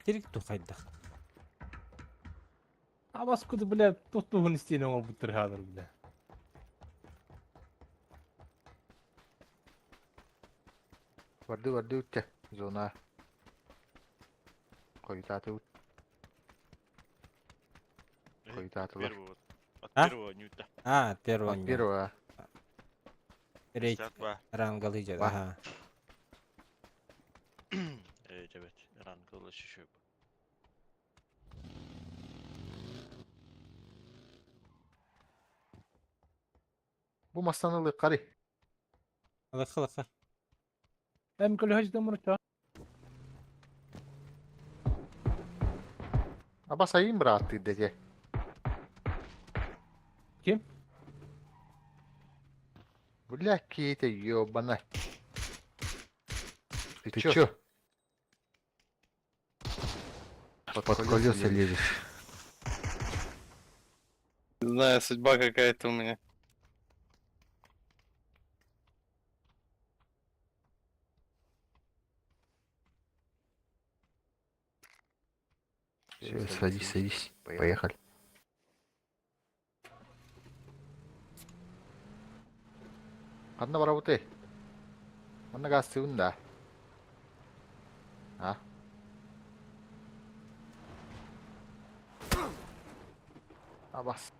Тирик тухайдах. А вас куда, бля, тут тугун истиэн оҥорбуттар хаалар, бля. Барды барды үттэ. Зона. Хойутаатыбыт. Хойутаатылар. Первого. От А? первого ньюта. А, от первого. От первого. Рейд 52. рангалый идет, Ба. ага. Девять. Ранг еще. Бу мастан ылык қары. Лыха лыха. Эм көлөһөж дымырча. Аба сайын бырааттыы дете. Ким? Бля, киһитэ ёбана. Ты чё? Под колеса лезешь. Не знаю, судьба какая-то у меня. Всё, садись, садись. Поехали. Ханна барабытый? Манна гаастыыбын да? А? Абас.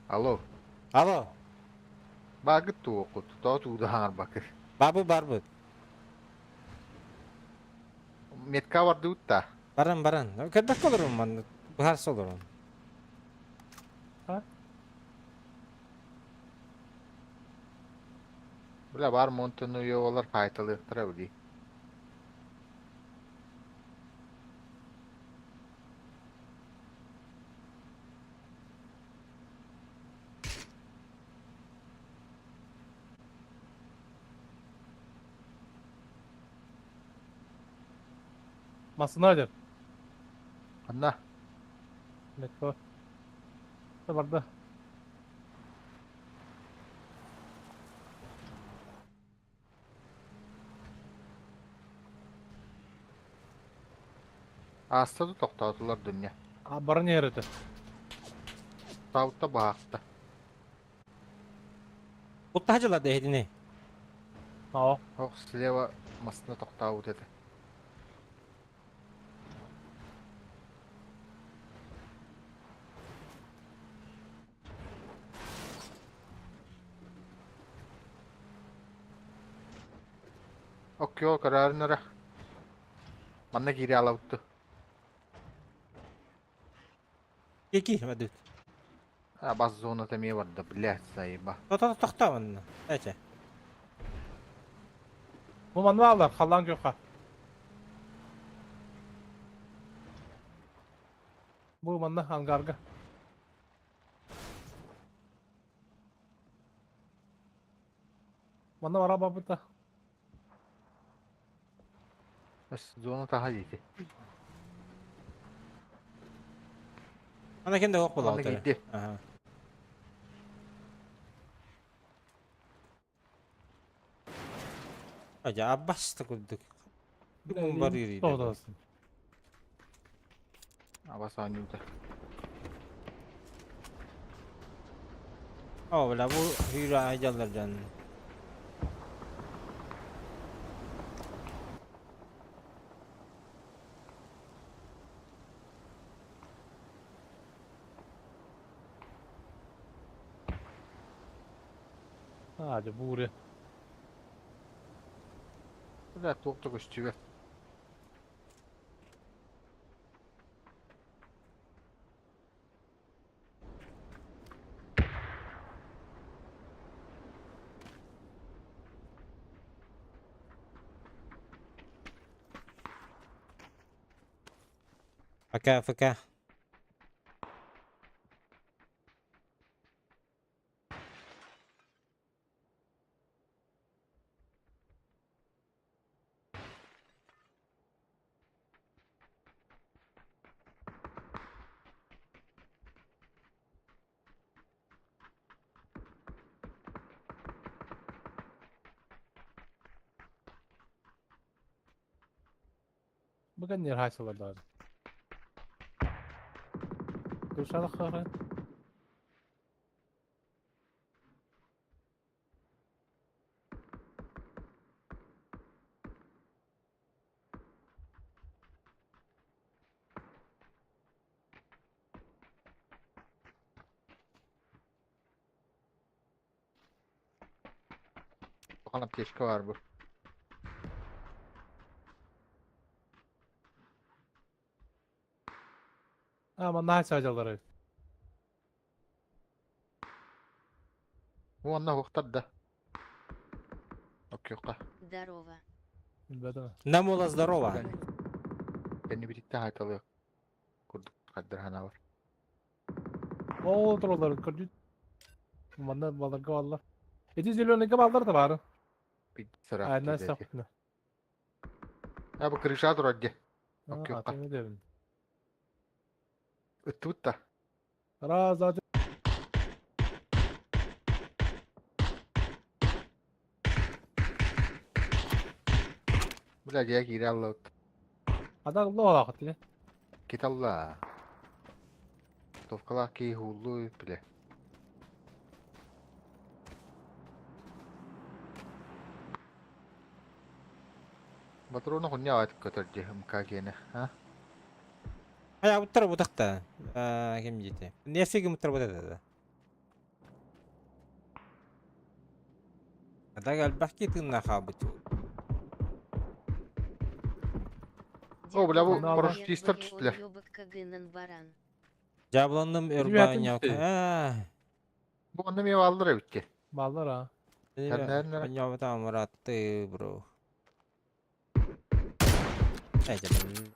Алло. Алло. Баагыт туоххут, тоҕо тууда хаҥарбаккыт? Бабы барбыт. Метка бардыбыт да? Баран баран. Көрбөккө олорун манна. Быһаарса олорун. А? Бля бар Монтенуевалар файталыахтара били. Массыына дьэр. Ханна? Метро. Барда. Ааста да тохтоотулар дунньа. А баран иһэр этэ. Таутта баахта. Куттаһа дьылларда иһитини. Оо. Ох, слева массыына тохтообут этэ. Оккио көрөөрүн эрэ. Манна киири алабытты. Кики, мадыт. А, бас зоната эмиэ барда, блядь, заеба. Тото тохтоо манна. Эче. Бу манна алар, халлаан күөххэ. Бу манна ангарга. Манна бара барбыта. Зона таха диити. Ана ким да ок Манна буолаҕыт эрэ. киирди. Аха. Ажа аббаста курдук. Бүгүн барыыр Тоҕдоосун. Абас оонньуута. Оо, бля, бу hüyre айдаллар дьон. Аа, дьэ буурэ. Бля, туох да көстүбэт. Пока, пока. Бу кэннигэр хаайсалар даҕаны. Крышалах хаһан? Улахан аптечка баар бу. Аа, манна хаайсаадьаллар эбит. Уонна уһуктар да. Оккиохха. Здорово. Билбэтим. Намула здорово. Кэннибититтэн хайталыах курдук хардыр санаабар. Ол тураллар көрдүт. Манна баларга баллар. Эти зеленыйга баллар да баары. Бит сыраах Айна киирээти. сахна. А бу крыша турар дии. Оккиохха. Атын эдебин. Ыттыбыт да. Раз, два, три. Бля, дьиэ киирэ аллабыт. Ада лоолаах тile. Кит алла. Товкалаах киһи ууллу бile. Батрону хуння аат көтөр дии МК гиэнэ, а? Хайаабыттар бутахта. Ким диэтэ? Нефиг муттар бутата да. А так элбэх киһи тыыннаах хаалбыт. О, бля, бу Онно парашютистар түстүлэр. Дьаабыланным Ребята, Урбаанньа. түстү. Аа. Бу онно эмиэ бааллар эбит дии. Бааллар а. Тэрнээн Онньообутаҕым ыраатты, бро.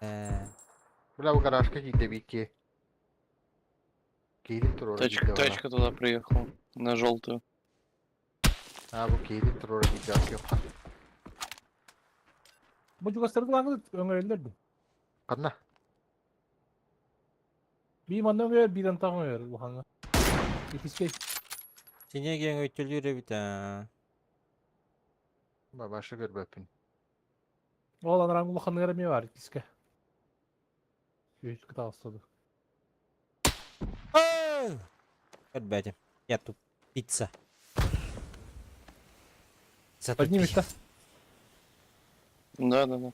Э, Бля, бу гаражка киирдэ биир Киирин туруора Тачка, киирдэ тачка туда приехала. На желтую. Аа, бу киирин туруора киирдэ аккыаппа. Бу чугастырдылаҥыт өҥөйөллөр дуу? Ханна? Биир манна өҥөйөр, биир антах өҥөйөр улахаҥҥа. Иккискэй. Сине киэҥ өйтөлүүр эбит аа. Бабаша көрбөппүн. Ол анарааҥ улаханыгар эмиэ баар иккискэ. Үһүс кытаҕастады. Көрбөтүм. Я тут пицца. Поднимешь, да? Да, да, да.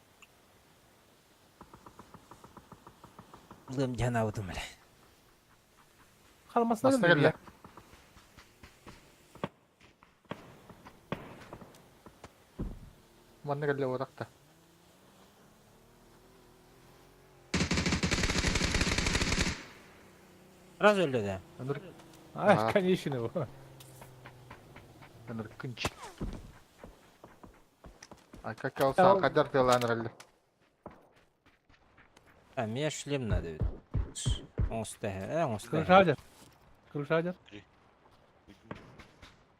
Лым дьанаабытым бile. Халмасына Маста кэллэ. кэллэ. Манна кэллэ буотахта. Раз өллө да. Ынырык Ай, А. конечно бу. ынырык күнч. А как ол саакадар тылаан эрэллэр. А, мне шлем надо. Оҥосто э, оҥосто. Крышадер. Крышадер.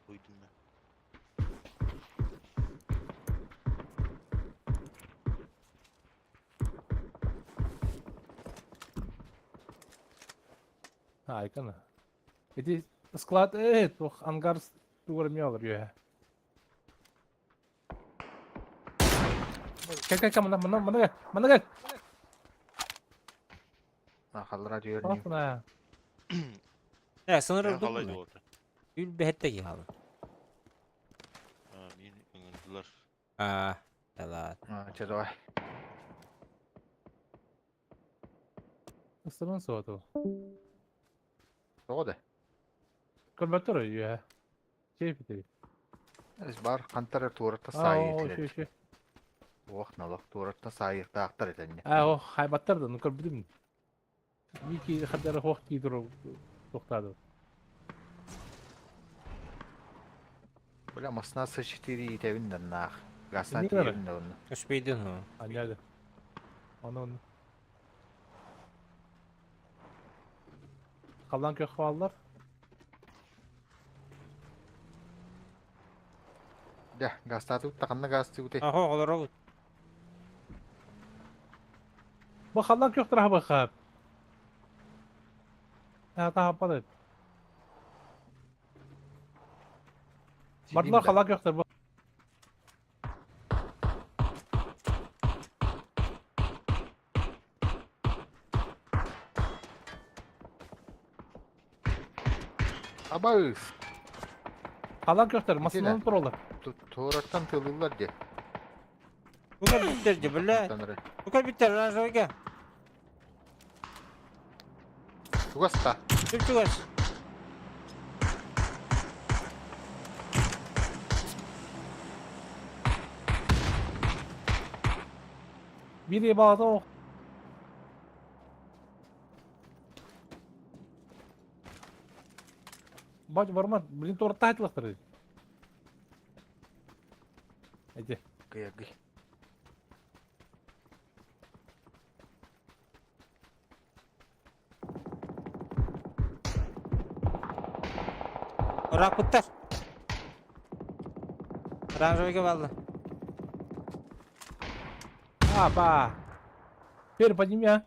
Уйдум. Айкана. Ити склад э, туох ангар тугар миалар үөһэ. Кэл кэл кэл мана мана мана кэл мана кэл. Халлара дьүөрнүү. Аласына. Э, сыныр Халай ордук. дуота. Үл бэһэтте ки халы. Мин ыҥырдылар. А, да Чэ давай. Ыстырын суоту. Тоҕо да? Көрбөттөр үөһэ. Чей битери. Бар хантар туората Аа, саайы о, ши ши. Ох, налох туората саайыктаахтар этэнне. Аа, о, хайбаттар да, ну көрбүтүм. Мики хадара хоох киидор тохтаады. Бля, масна С4 итэбин да наах. Гасна Эмиэ тиийэбин да онно. Успейдин ху. Аняды. Оны оны. Халлан көх бааллар. Дэ, гастаатыбыт да ханна гастыбыт Ахо, олору. Бу халлан көх тыраха бахап. Та та хаппады. Бардылар халлан көхтөр бу. Абаыс. Халлан көхтөр масынан туралар. Туораттан тылылар де. Бука биттер же, бля. Бука биттер, ражойга. Тугаста. Чүп-чугас. Бири балата ох. Бач барма, блин, торта айтылақтыр. Эти. Гый. Рапыттар. Ражойга балды. А, ба. Теперь подними, а.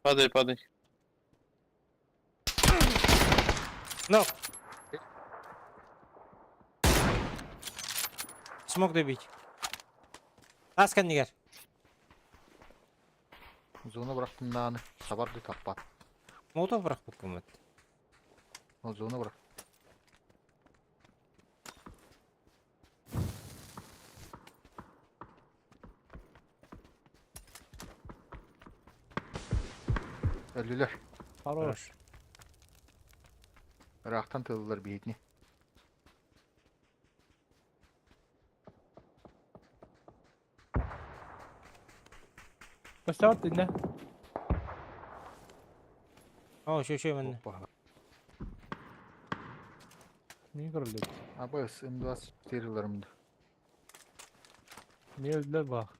Падай, падай. Ну. Смог добить. Аскан нигер. Зона бырахтыннааны сабар да таппат. Молотов бырахпыккын бит. Ол зона бырах. Өллүлэр. Хорош. Ыраахтан тыыллар биһитини. Көстөҕүт иннэ. О, үчүгэй үчүгэй манна. Опа. Мин көрүллүбүт. Абыс М24 ыларым да. Мин өлдүлэр баах.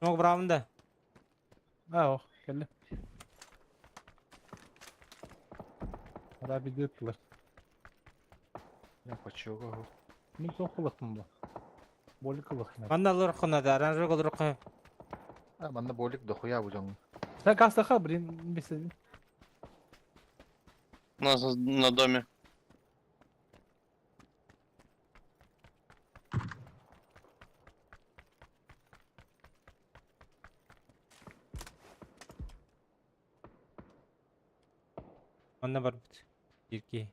Смог бравын да. Аа, ох, кэллэ. Ара биди ыттылар. Я почего? Мин суох кылахпын бу. Болик кылахпын. Манна олороххуна да, оранжевый олороххо. А, манна болик дохуя бу дьоҥ. Sen кастаха, блин, беседин. У нас на доме. Манна барбыт. Биир киһи.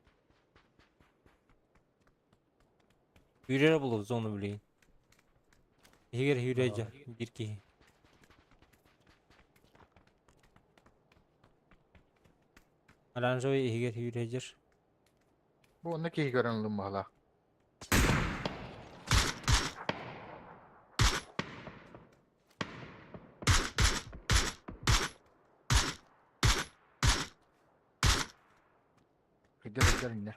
Үүрэрэ булуп зону билигин. Иһигэр үүрэ дьэ биир киһи. Оранжевый иһигэр үүрэ дьэр. Бу онно киһи көрөн ылым баһылаах. Кыдьар кыдьар иннэ.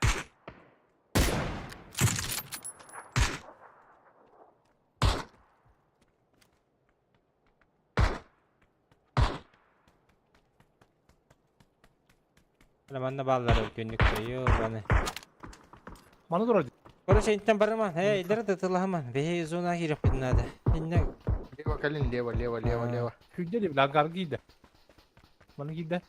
Ана манна бааллар күннүк көйү баны. Маны турар. Короче, интен барыман. Эй, илдер тытылаһаман. Бэһи зона киириэхпитин наада. Инне Лево кэлин, лево, лево, лево, лево. Күйдэ деп лангар киирдэ. Маны киирдэ.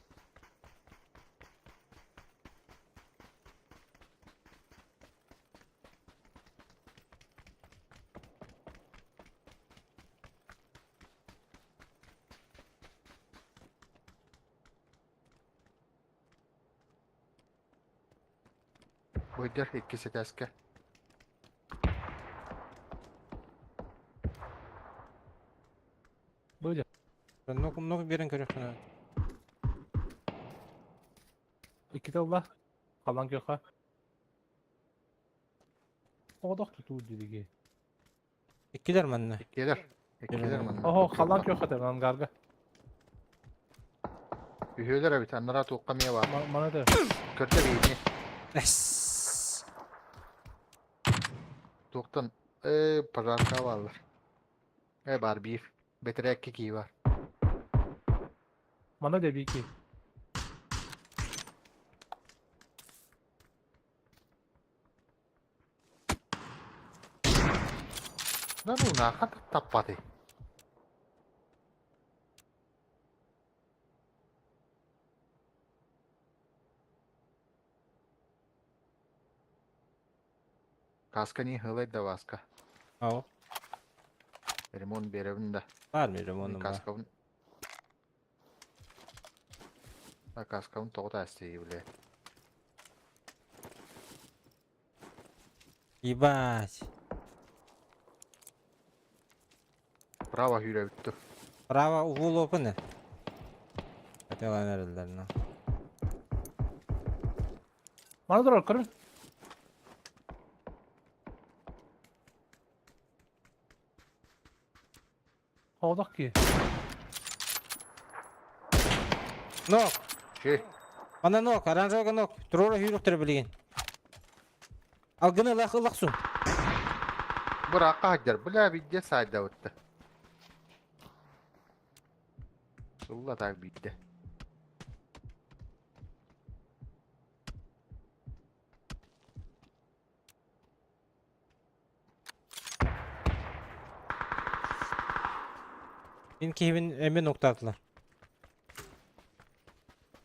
Быйдар иккис этээскэ. Быдя. Нок нок берен көрөххүнэ. Иккитэ ылла. Халан көхө. Оҕодох тутуу дириги. Иккилэр манна. Иккилэр. Иккилэр манна. Оһо, халан көхө тэн ангарга. Үһүөлэр эбит, аннараа туохха эмиэ баар. Мана да. Көрдө биһини. Эс. Туохтан э пожарка бааллар. Э баар биир. Бэтэрээкки кии баар. Мана да бики. Да ну нахат таппаты. Каска не хылай да васка. Ау. Ремонт беребин да. Бар ми ремонум бар. Каскабын. А каскабын тоҕо таастыы бile. Ебать. Право hүүрэ бүттү. Право угул open. Хотела эрэллэр но. Мана турар көрүн. Оҕодох кии. Нок. Ши. Ана нок, оранжевый нок. Туруора хүүрүктэр билигин. Алгыны ылах ылахсун. Быраакка хаддар. Бля видде сайда бытты. Ылла так биитте. Мин киһибин эмин нуктаатылар.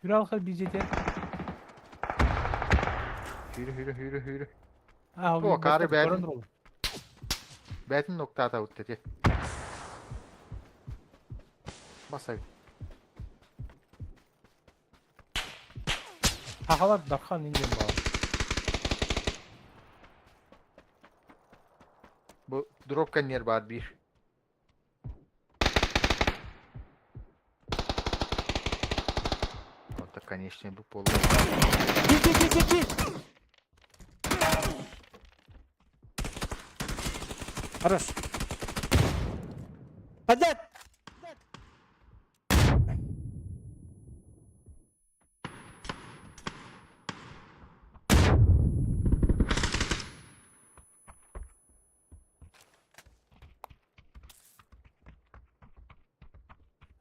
Хүралха бизете. Hүүрэ hүүрэ hүүрэ hүүрэ. Аа, О, кары бээтин. Көрөн турар. Бээтин нуктаата бытты ти. Басай. Сахалар Дархан индиэн баар. Бу дроп кэнниэр баар биир. Вот конечно бу буолла. Кир, кир, кир, кир, кир! Хорош. Поднять!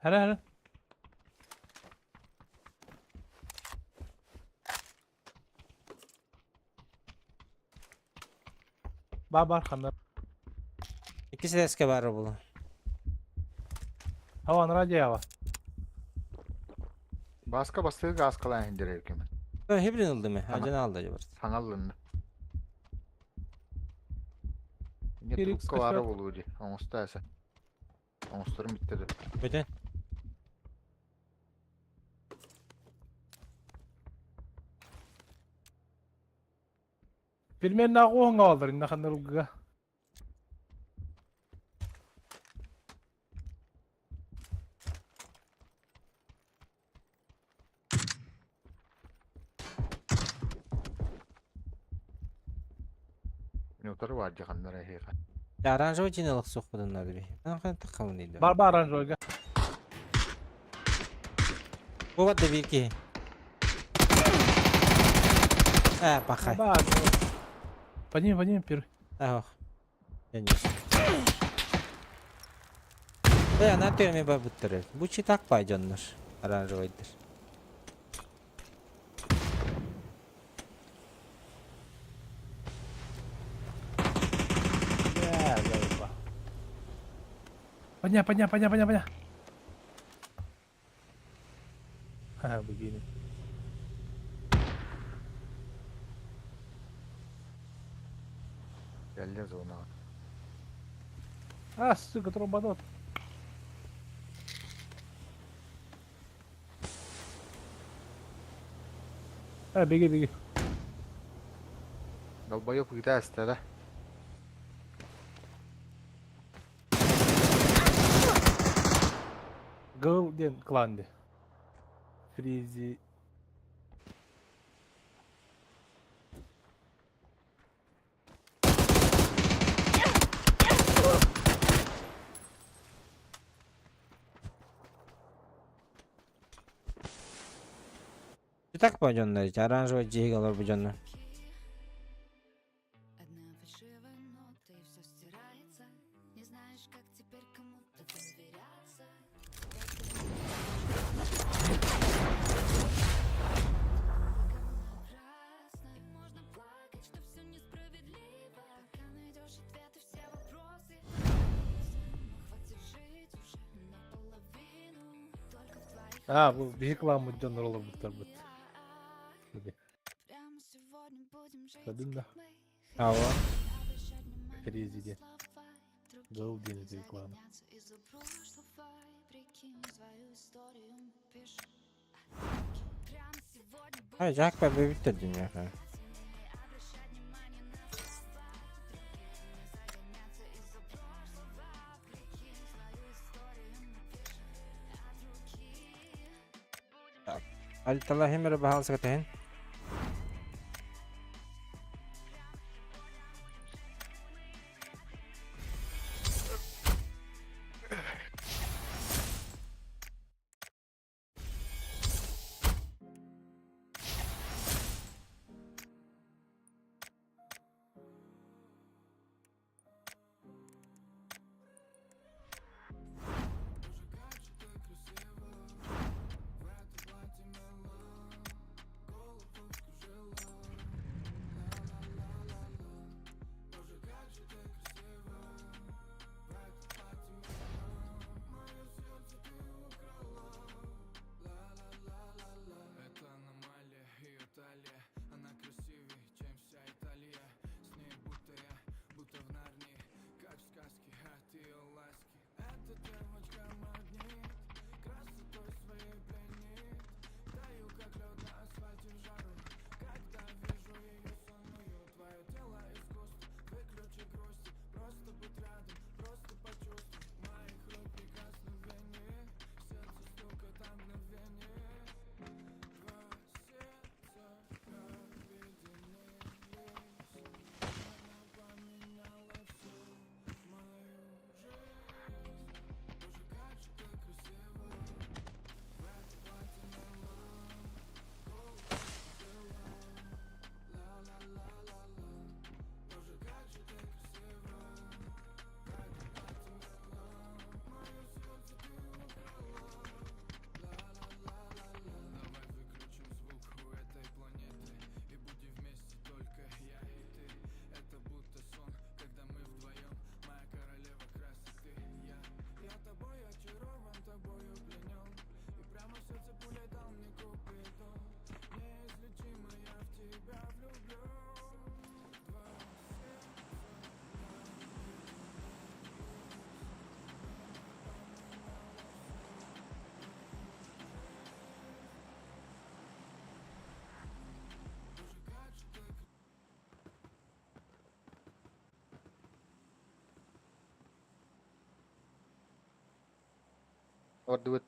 Хара хара. Бар бар ханна. Иккис этээскэ баар буолуо. Хава анараа дьиэҕэ. Бааска бастыгы гааскалаан иһиндирэр кэмин. Хибрин ылдым э. Адьан алды дьыбар. Саҥаллынна. Не Феликс трубка баара кошелек. буолуо дии. Оҥосто эсэ. Оҥосторум бүттэ да. Бүтэн. Примерно оҕуһуҥа олор инна ханна ылгыга. Мин утары баар дии ханна эрэ эһиэхэ. Оранжевый дьиэни ылык суохпутун наада би. Таххабын дейді. Бар бар оранжевыйга. Бу бар да биир киһи. Ээ, пахай. Бар. Подними, подними первый. Ах. Я не. Э, ана төме бар буттары. Бу читак пойдённар. Оранжевыйдыр. Бля, заебал. Подняй, подняй, подняй, подняй, подняй. Ха, богиня. Кэллэ зонаҕа. А, сука, тромбанот. А, беги, беги. Долбоёб ыыта эстэ да. Гыл диэн клан ди. Фризи. Читак пойдённар. Оранжевый дьиэгэ олор бу дьоннор. Одна фальшивая нота, и все стирается. Не знаешь, как теперь кому-то доверяться. Напрасно, и можно плакать, что все несправедливо. Пока найдешь ответы все вопросы. Но хватит жить уже наполовину. Только в твоих А, бу биһи кламмыт дьоннор олорбуттар быт. Прямо сегодня будем жить, Кадын да. как мы Ава. Обращать внимание Фризи на диэн. слова Гыл Другие диэн ити клан. загоняться из-за прошлого И прикинь, свою историю мы пишем Прямо сегодня будем Ай, жак па бүттер дүние. обращать внимание на слова Другие загоняться из-за прошлого Прикинь, свою историю мы пишем от руки Алталахимер баһалса кэтэн. Бардыбыт.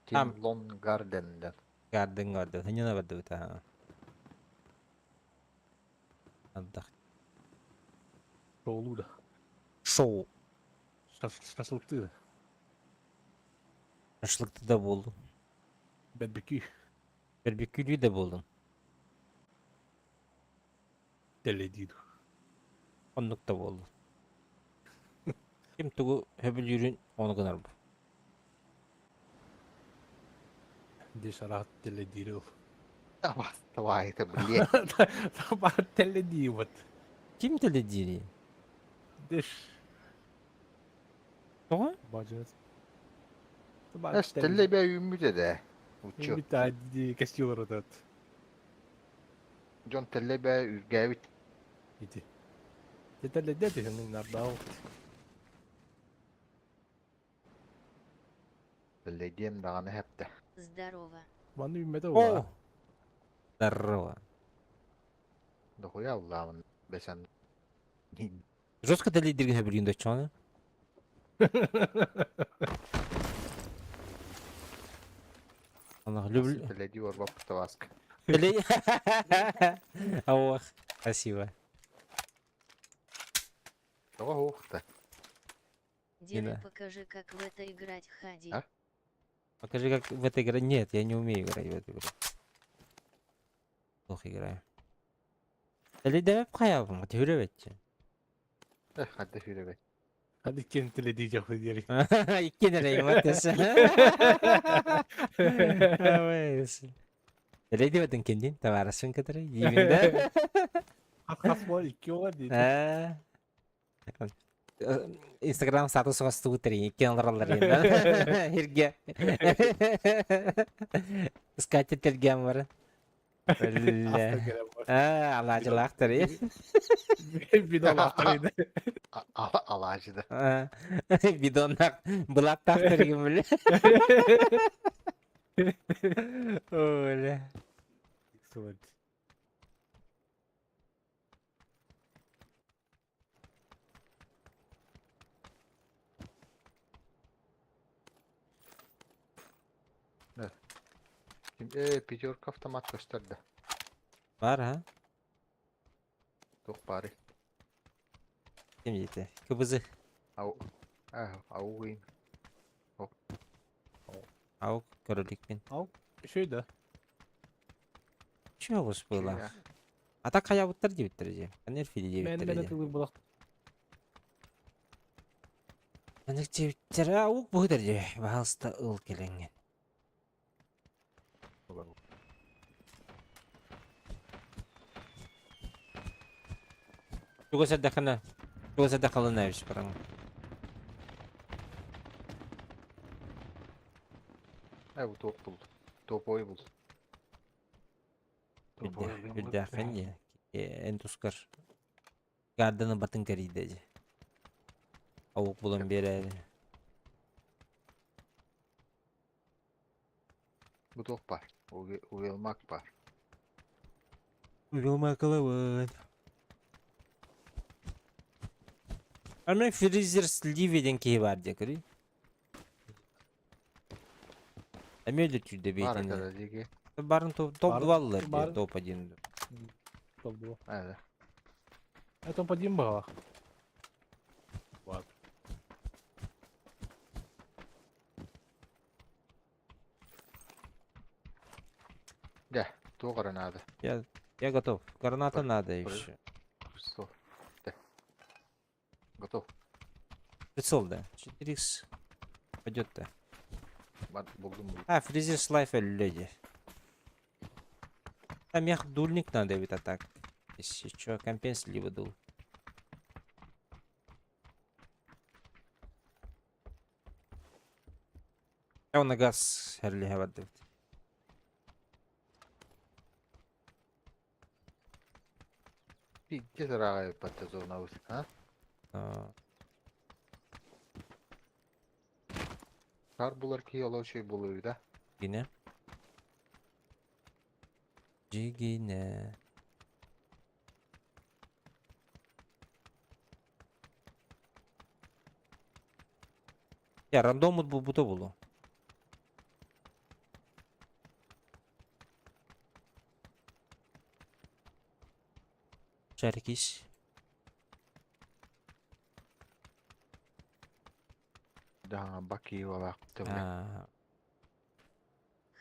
Там. Тим Лон Гарден. Гарден бардыбыт. Хынньана бардыбыт аа. Ардах. Шоулуу да. Шоу. Шашлыктыы да. Шашлыкты да буоллун. Бэрбикүй. Бэрбиккүлүү да буоллун. Теледиир. Оннук да буоллун. Ким тугу сөбүлүүрүн ону гынар бу. Деш араат теледиир ыл. Давай, это блин. Табар теледиир Ким теледиирий? Деш. Тоҕо? Бажас. Эс телле бе үүммүт эдэ. Учу. Үмүт кестилер отат. Дьон телле бе үргээбит. Ити. Теледиир түһүн нардау. Телле диэн даҕаны хэптэ. Здорово. Манны үүммэтэ О! буолла. Здорово. Дохуя улаамын бэсэн. Жестко теледииргэ сөбүлүүн доччону. Аллах, люблю. Телле орбап таваска. Теле... Ох, спасибо. Тоҕо хуохта. Деда, да. покажи, как в это играть, Хади. А? Покажи, как в этой игре. Нет, я не умею играть в эту игру. Плохо играю. Теледиир хайабым, түһүрэ Эх, хадда хүребе. Hadi кем теледиир жакты диэри. Икки эрэ матес. Теледиир кендин товарышын кытары иймин да. Хас бол икки ола дейт. Инстаграм статус оҥостубут икки олороллор да. Ирге. Скатер телгем бар. Аа, алаажылаахтар. Бидон Алаажыда. Бидоннах былаттаахтар ким Оля. Пятерка автомат көстөрдө. Бар ha? Туох бары. Ким диэтэ? Кыбызы. Ау. Ау Ау көрөлүкпүн. Шөй да. Чего было? А так хаябыттар диэбиттэр дии. Анерфили Мен диэбиттэр мен дии. тылыр булак. Анык диэбиттэр, аук быһыдар дии. Баһалыста ыл кэлэҥҥин. Туга сэрдэххинэ, туга сэрдэххалына эбис бараҥ. Э, бу топ бул. Топовой бул. Үрдээххин дии. Эн тускар гарданы батын кэрийдэ дии. Аук булан биэрээри. Бу топ бар. Уелмак бар. Уелмак. Аны фризер сливи диэн киһи баар дии көрүй. Эмиэ түрдэ Бар бэйтин. это диги. Барын топ топ Бар- 2 аллар дии, бар. топ 1. Топ 2. Э, Это топ 1 было. Вот. Да, то гранада. Я готов. Граната надо еще. Что? Да. Готов. Прицел, да. 4х пойдет-то. Булдум. А, фризер слайф люди. Там мех дульник надо ведь, а так. Если что, компенс либо дул. Я на газ херли хавадып. Пиздец рагай паттазовна а? Кар булар ки олочой булуй да. Yine. Cigine. Я рандомут булбута булу. Шарикис. Да, Бакиевалаах тылы.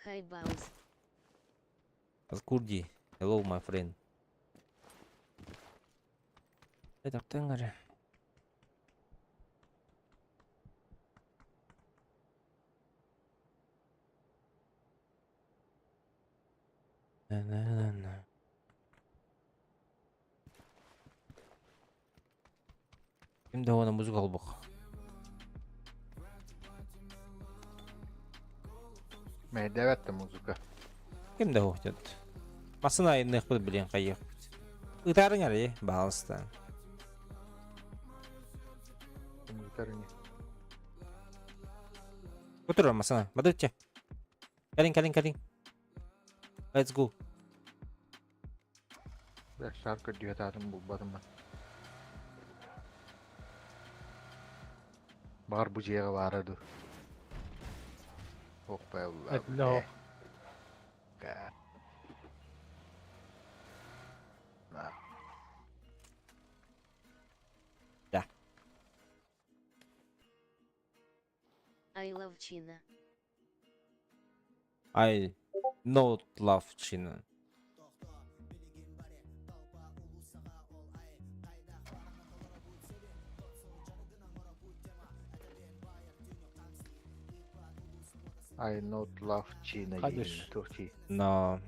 Hi Baus. Курди. Hello, my friend. Этактан эрэ. На-на-на-на. Ким да уона музыка холбох. Мэйдэбэт да музыка. Ким да уһтет. Массына айынныахпыт билиэн хайыахпыт. Ытаарыҥ эрэ, баалыста. Ытарыҥ. Утура массына, бадычча. Кэлин, кэлин, кэлин. Let's go. Шар көрдүө таатын булбатым мен. Баар бу дьиэҕэ баара дуу. Ох Этилэ Да. I love China. I not love China. I not love China Хадиш. Турчи. Но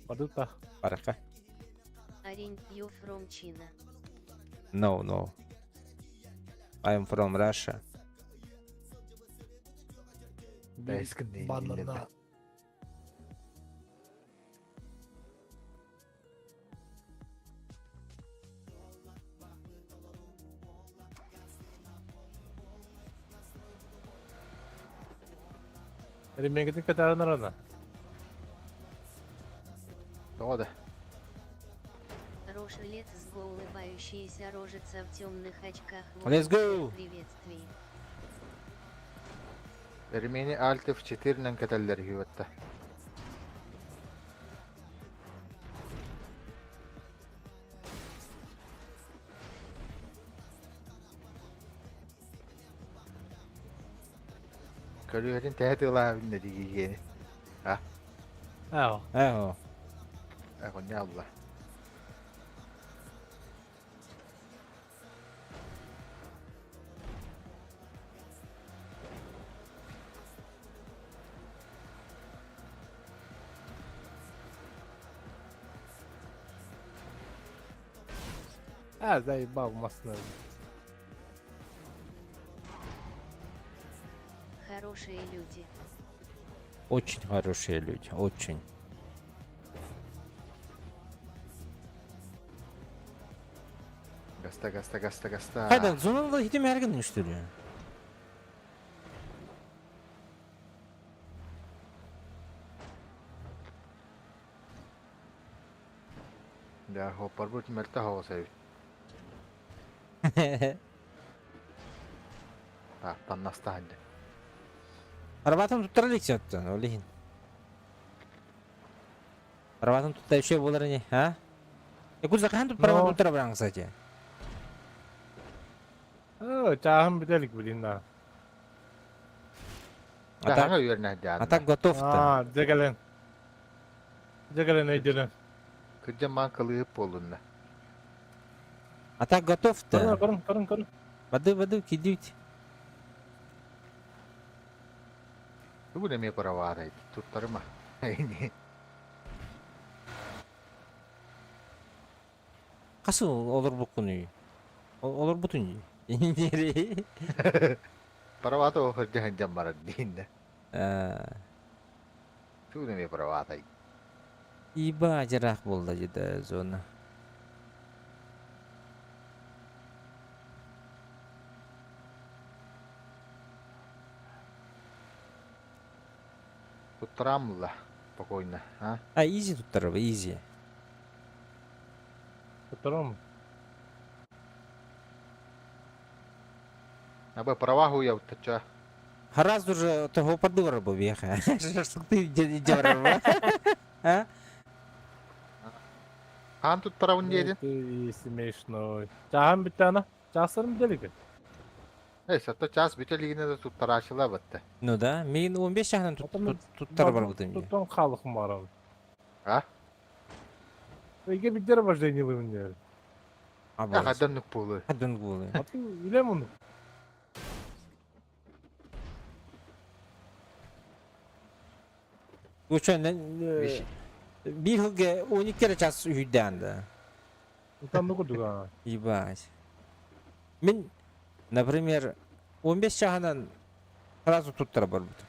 Бадыта. Барака. Aren't you from China? No, no. I am from Russia. Банана. Ремегитин катаран Тоҕо да. Рош let's go улыбающаяся рожица в темных очках. Let's go! Приветствий. Ремени Alt F4-нэн кэтэллэр үһү Көлүөһэтин тэһэ тыалаабын дигигэни. А? Ао. Ао. Агоня алла. А, заебал массына. Хорошие люди. Очень хорошие люди, очень. Гаста, гаста, гаста, гаста. Хайда, зонада хитим эрген үстүрү. Да, хоппар бут мөлтө хоҕус эбит. Тааннастаһан дьэ. Арбатын туттара илик сөптөн, ол иһин. Арбатын тутта үчүгэй буолар ини, а? Якутса хаһан тут парабан туттара бараҥ, кстати? Чааһым бүтэлик билин да. А так, а так готов-то. А, дьэ кэлэн. Дьэ кэлэн өйдөнөн. Кырдьан маан кылыыһыт буоллунна. А так готов-то. Көрүн, көрүн, көрүн. Воды, воды, кидите. Тугун эмиэ параваарай туттарыма. Хас олорбуккунуй? Олорбутун Параваата ол сылдьан дьон барар дииннэ. Тугун эмиэ параваатай. Иба дьараах буолла дьида зона. Туттараамылла спокойно, а? А, изи туттарба, изи. Туттарам. Аба права хуя ча. Раз уже того подура бу беха. Ты де А? Хаан туттарабын диэдин? Ты смешной. Чаһан бүттэ Чаастарым бүтэли Э, сатта час бүтэ илигинэ да туттараачылар батта. Ну да, мин 15 чаһынан туттар барбытым. Туттан халык марам. А? Эге бидер вождение лымын дер. А хадан буолуй. Хадан буолуй. А ты үлем оны. Учен бир хылга 12 час үйдәнді. Там ну кудуга. Ебать. Мин, например, 15 чаһынан сразу туттара барбытым.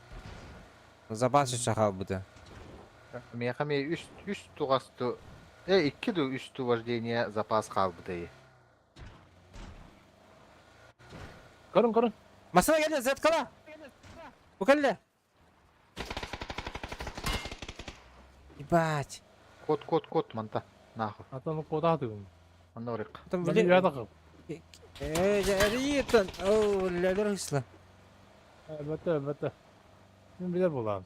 Запас чахал быты. Миэхэ ми үс үс тугасту э икки ду үс ту вождение запас хаалбытай. Көрүн көрүн. Масына келе, зеткала. Бу келе. Ебать. Кот кот кот манта. Нахуй. Атаны кодатыгын. Онно орик. Там Блин, я так. Э, риетан. О, лялер исла. Бәтә, бәтә. Мин билер булам.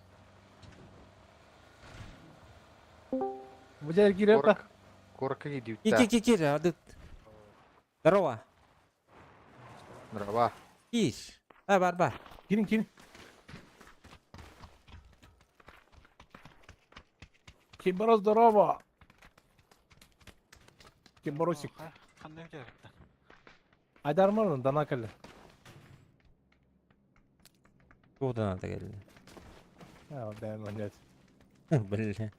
Бу жер киреп та. Корка Ки кидиүтtä. ки ки ки Здорово. Здорово. Киш. А, бар бар. Кирин кирин. Кибро здорово. Кибросик. Айдарман дана келе. Туғдан ата келді. А, да, нет. Блин.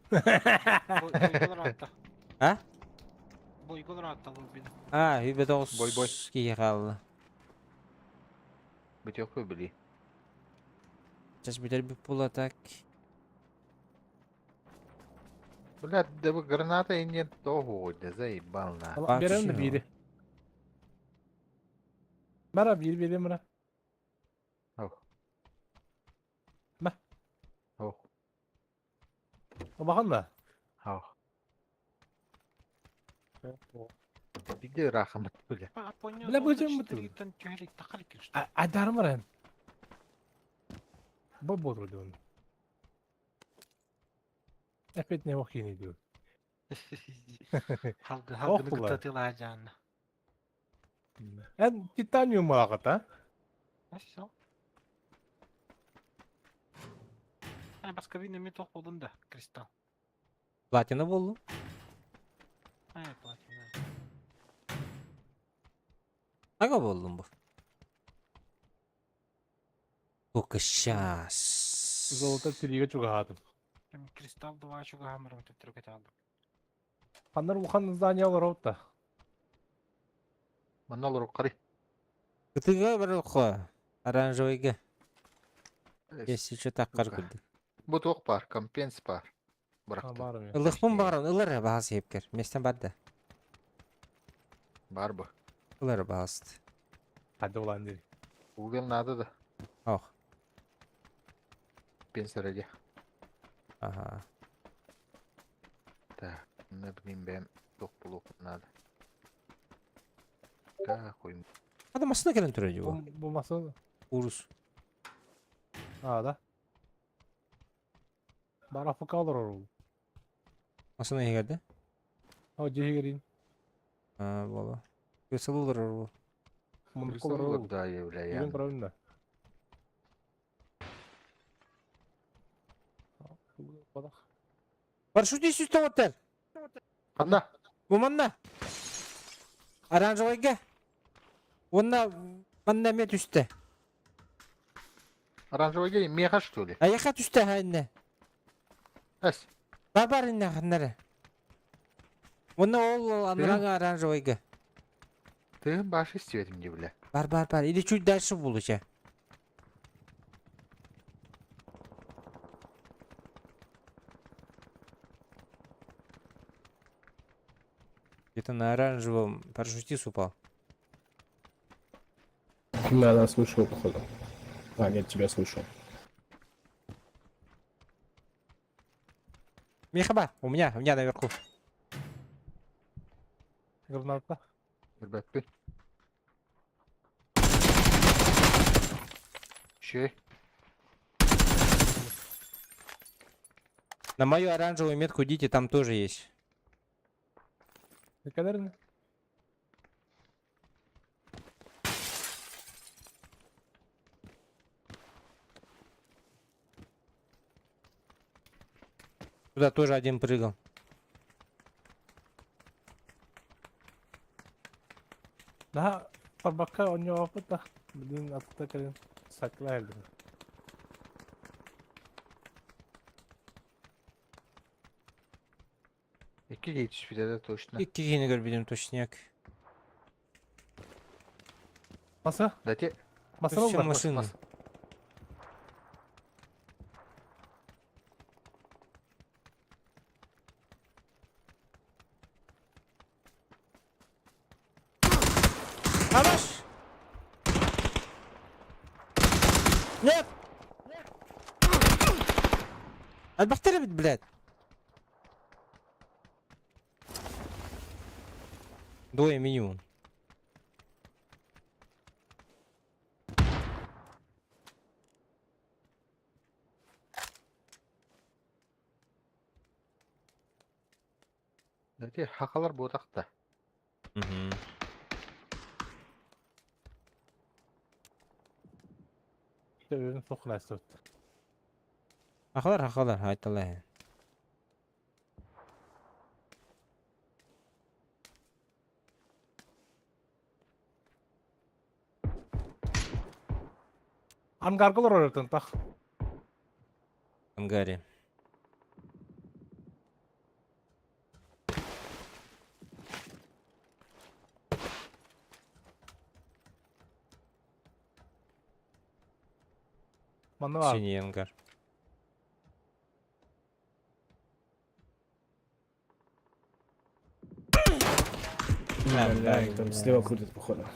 А? А, үбе тоғыз Бой, бой. кие қалды. Бүтөккө били. Сейчас битер бүп була так. Бля, да бу граната инен того да заебал на. Берем де бири. Мара бир берем мара. Ох. Мә. Ох. Бахан да. Ох. Биде рахмат бля. Бля, бу жем буту. Айдарман. Бу бодру дön. Опять не мог не делать. Ох, була. Эн титаниум ағат, а? Платина болду. Ага болдум бу. Только сейчас. Золото тириге чугахатым. Ханнар ухан здание роутта. Манна кари. Кытыга бар оқы. Оранжевыйга. Если что так Сука. көрдү. Бу туох бар, компенс бар. Быракты. Бар ми. Ылықпын баран, ылар бағасы хепкер. Местен бар да. Бар бу. Ылар бағасы. Хadi улан дери. Угел надо да. Ох. Пенсия Ага. Так, на блин бэм туох булук надо. Какой Адам астына келен түрі Бу бу. бу маса. Урус. А, да. Бар афыкалар орул. Астына егерді. О, жегерин. А, бола. Көсілулар орул. Муну колор орул. да являя. Билен правильно. Парашютист үстін оттар. Анна, Бу манна. Оранжевыйга. Онна манна ме түсті. оранжевый меха что ли? Аяққа түсті хайны. Эс, Бар бар инне ханнары. Онна ол анраңа оранжевыйга. ты баш истебетим не бля. Бар бар бар. Или чуть дальше булуча. Где-то на оранжевом парашютист упал. Да, да, слышал, походу. А, нет, тебя слышал. Михаба, у меня наверху. Граната. Көрбөппүн. Үчүгэй. На мою оранжевую метку идите, там тоже есть. Кэлэр Туда тоже один прыгал. Наһаа барбакка оонньообоппут да, билигин атыта кэлин сакла элбэх. Икки киһи түспүтэ да точно. Икки киһини көрбүтүм точняк. Маса? Да те Масана Всё, ылла? машина. мас. Хорош! Нет! Альбахтар блядь! Двое минимум. Да те хакалар буотахта. Угу. Төбөбүн сохлаастыбыт. Ахалар, ахалар, айталай. Ангарга олорор тах. Ангаре. Манна баар. Синий ангар. Бля, там слева крутит, походу.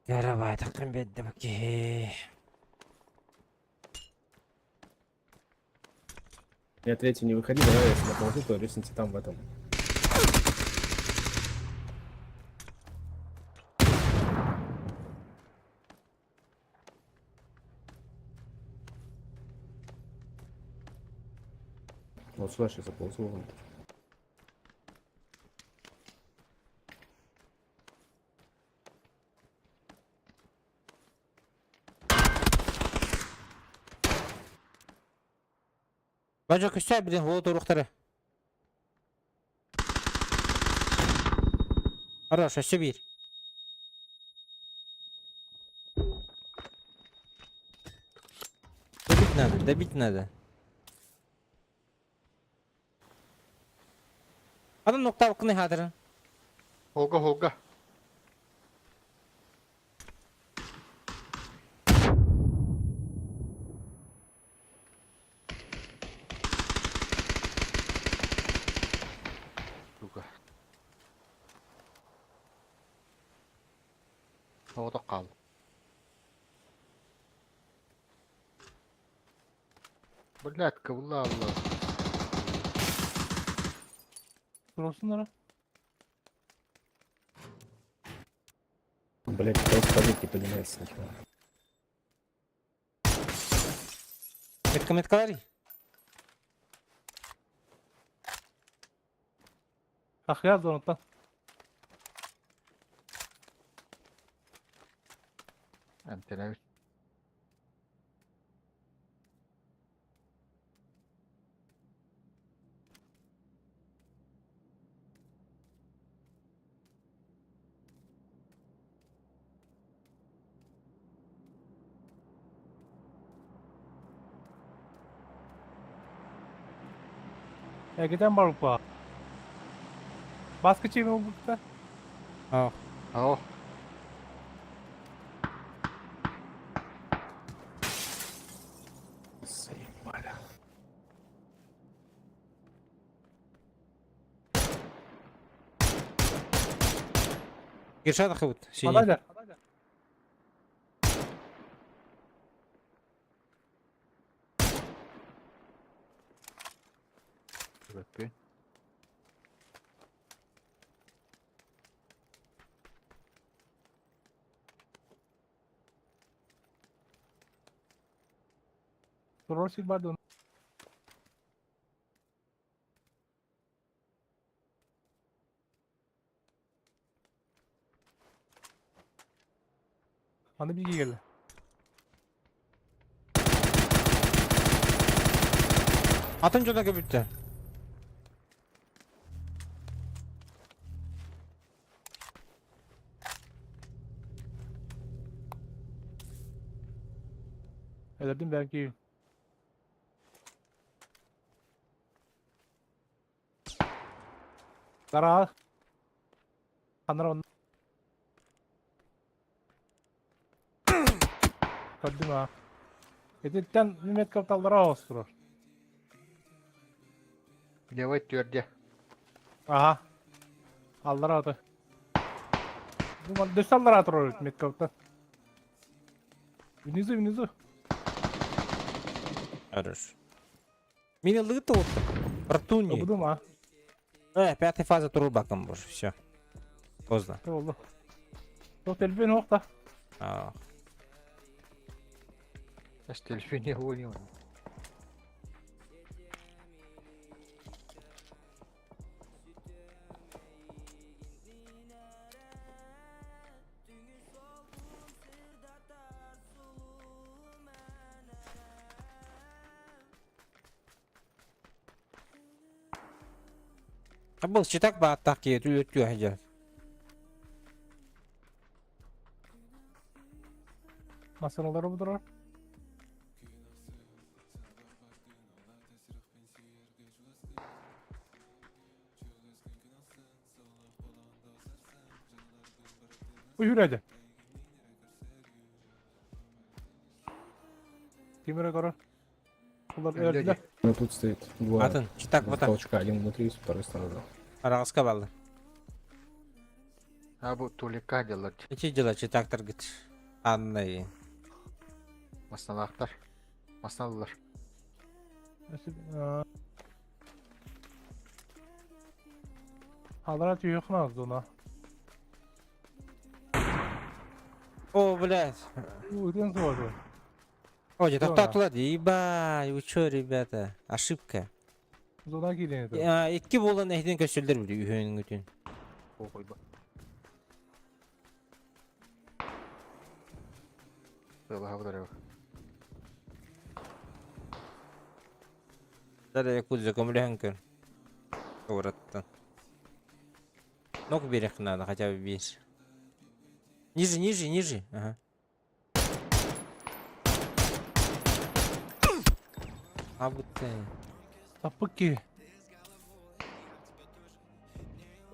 Каравай, такым бедді баки. Я третий не выходи, давай я сюда ползу, то лестница там в этом. Вот сюда сейчас заползу. вон. Бажа көстө блин, ол туруктары. Хорош, өссө биир. Добить надо, добить надо. Адам ноктабыккыны хатырын. Холга холга. Сука. Оҕото хаал. Блядь, кыбылла алла. Туруорсуннара. Блять, просто ходить не поднимается нихуя. Метка меткалари. Ахыйар зонаттан. Эмтэнэбит. Эгитэн барбыппа. Баскы чиме булбутта. Ах. Оо. Заебали. Киршат хыбыт, синий. Манадя. Көрбөппүн. Турар сир бар да. Аны биги кэллэ. Атын дьоно көбүттэ. Өлөрдүм бэрки. Дара. Ханара онно. Көрдүм аа. Ититтэн метка таллара оҕустурар. Левой түөрдэ. Аха. Аллара аты. Бу дөс аллара турар меткалта. Внизу, внизу. Хорошо. Мин ыллыгыт тоҕуттум. Протуни. Обудум а. Пятая фаза турбаком уже, все. Поздно. Oldu. Çok telefon yok da. А, Аж телефоне уйун. А был читак ба атаки, түлөттү хажар. Masalaları budur. Buyur hadi. Timur'a göre. Bunlar Öyle öldüler. Ну тут стоит два Атын, читак два бата. толчка, один внутри, второй снаружи. Арагаска балды. А бу тулика делать. Эти дела читак таргыт. Анна Масналахтар. Масналар. Алара түйіқін азды ona. О, блядь. Өтен суады. О, где Что тоқтатылады. Ебать, вы чё, ребята? Ошибка. Зона келген еді. А, Икки болан эхтен көсөлдөр биле үйөнүн күтүн. Охойба. Благодарю. Дара якудза көмөлөһөн көр. Уураттан. Ног берег надо хотя бы бес. Ниже, ниже, ниже. Ага. А будто... Таппык ки.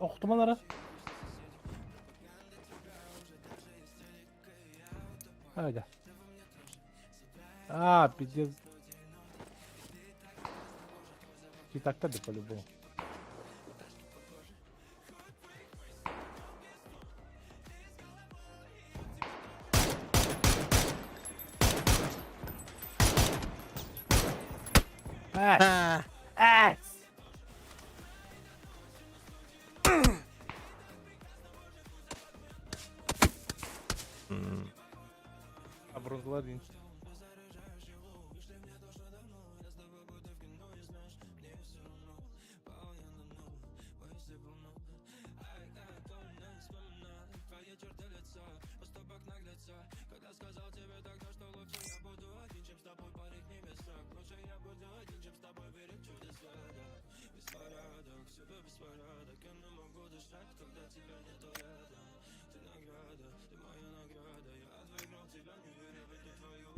Оқтымалары. Haydi. А, пиздец. И так тогда по-любому. А, А бронзалар дейін.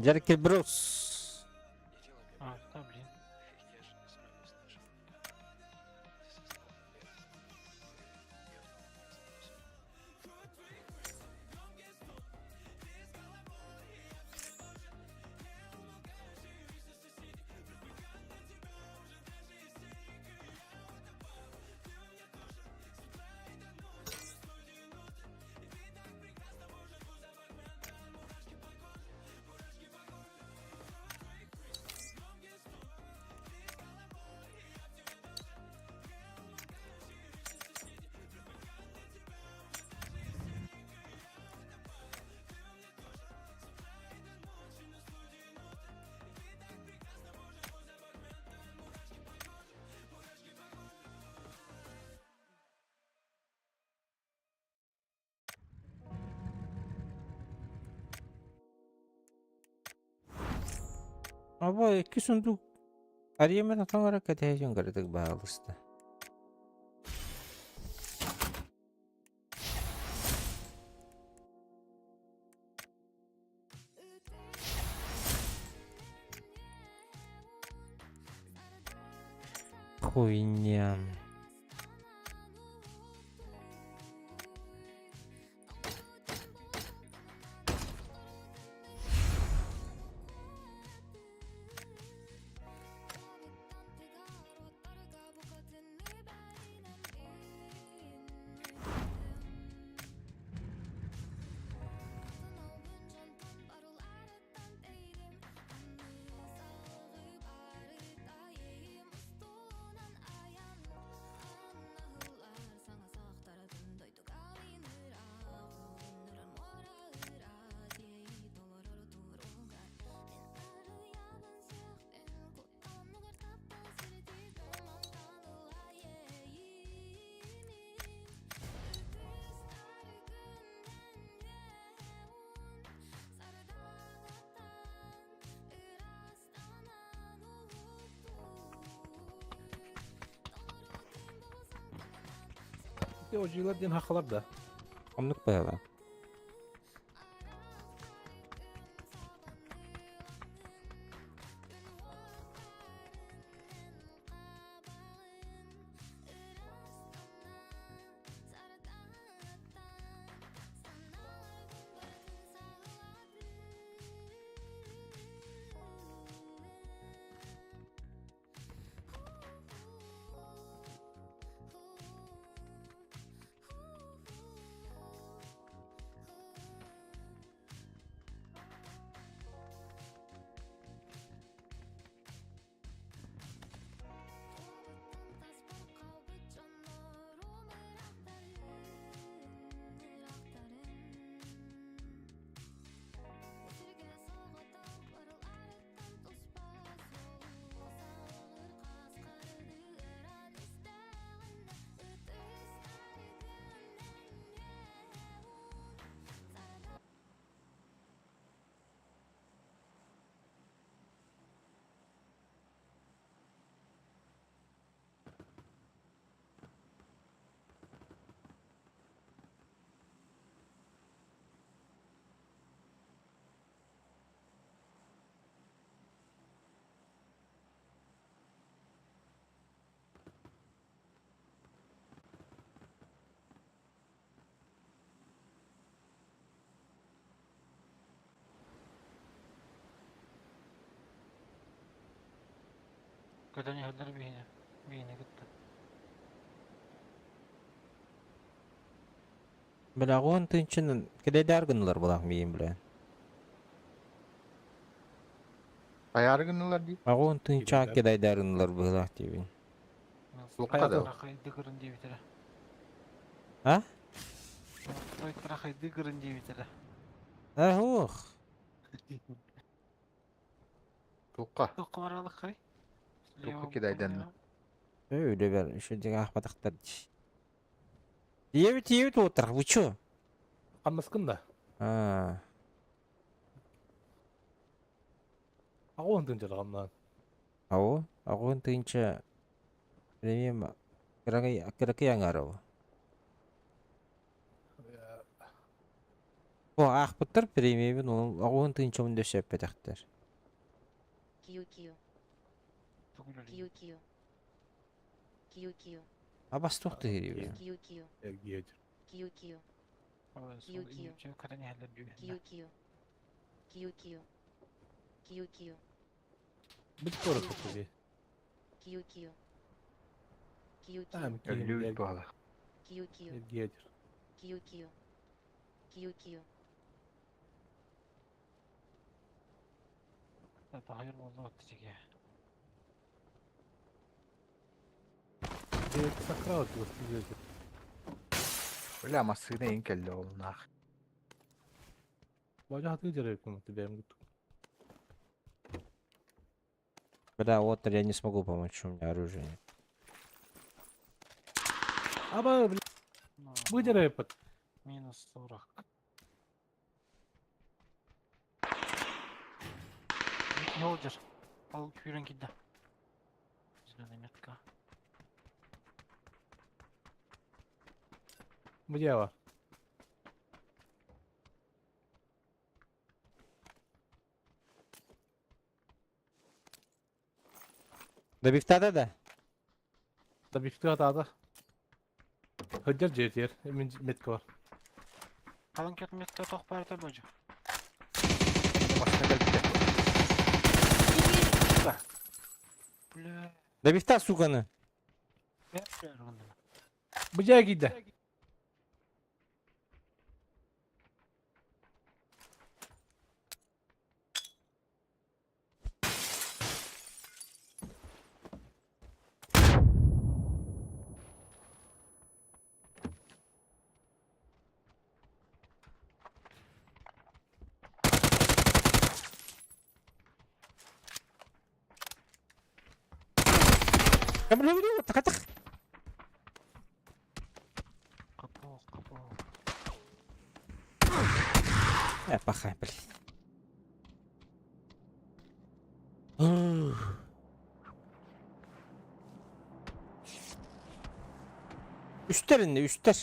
Джерки Брус. А, да, блин. Аба икки сундук арыйаммын атаҥара кэтэһэ кыратык баалыста. Хуйня. Ити одьулар диэн хахалар да. Оннук быһыылаах. Көтөн иһэллэр биһиэнэ, биһиэнэ кытта. Бля, оҕон тыынчын кэлэдээр гыннылар булах миин бля. Хайаары гыннылар дии. Оҕон тыынчаах кэдэйдээр гыннылар быһылаах диибин. Суохха да. Хайды кырын диэбитэрэ. А? Тойтара хайды кырын диэбитэрэ. А, ох. Туохха? Туохха баралык Туохха кидайданна? Өө, үлэбэр, үшүдүг аахпатахтар дии. Ийэбит ийэбит уоттар, вы чё? Хамнаскын да. А. Аҕуон тыынча хамнаан. Ау, аҕуон тыынча премиум кыракый кыракый аҥаарова. О, аахпыттар премиябын ол аҕуон тыынчабын да сөппөтөхтөр. QQ. QQ. QQ. Абас туох тыһыйбын. QQ. QQ. QQ. QQ. QQ. QQ. Бит коротко тебе. QQ. QQ. Там Өлүүт буола. QQ. Эргиэтир. QQ. QQ. Тахайыр буолла тичигэ. Сакрал диэти. Бля, массыына иҥ кэллэ ол наах. Бажа хатыы дьарык тебе Бля, вот я не смогу помочь, у меня оружия нет. Аба, бля, выдерай под. Минус 40. Не олдер. Ол күүрэн киирдэ. Зеленая метка. Где бар? Добивтада да? Добивты атаада. Хыдьар дьиэтигэр мин метка бар. Халыҥ кэт метка тох баарта божу. Машина кэлбитэ. Бля. Добивта, суканы. Бу дьиэ киирдэ. Тахатах. Капо, капо. Пахай, блин. Үстэр инде, үстэр.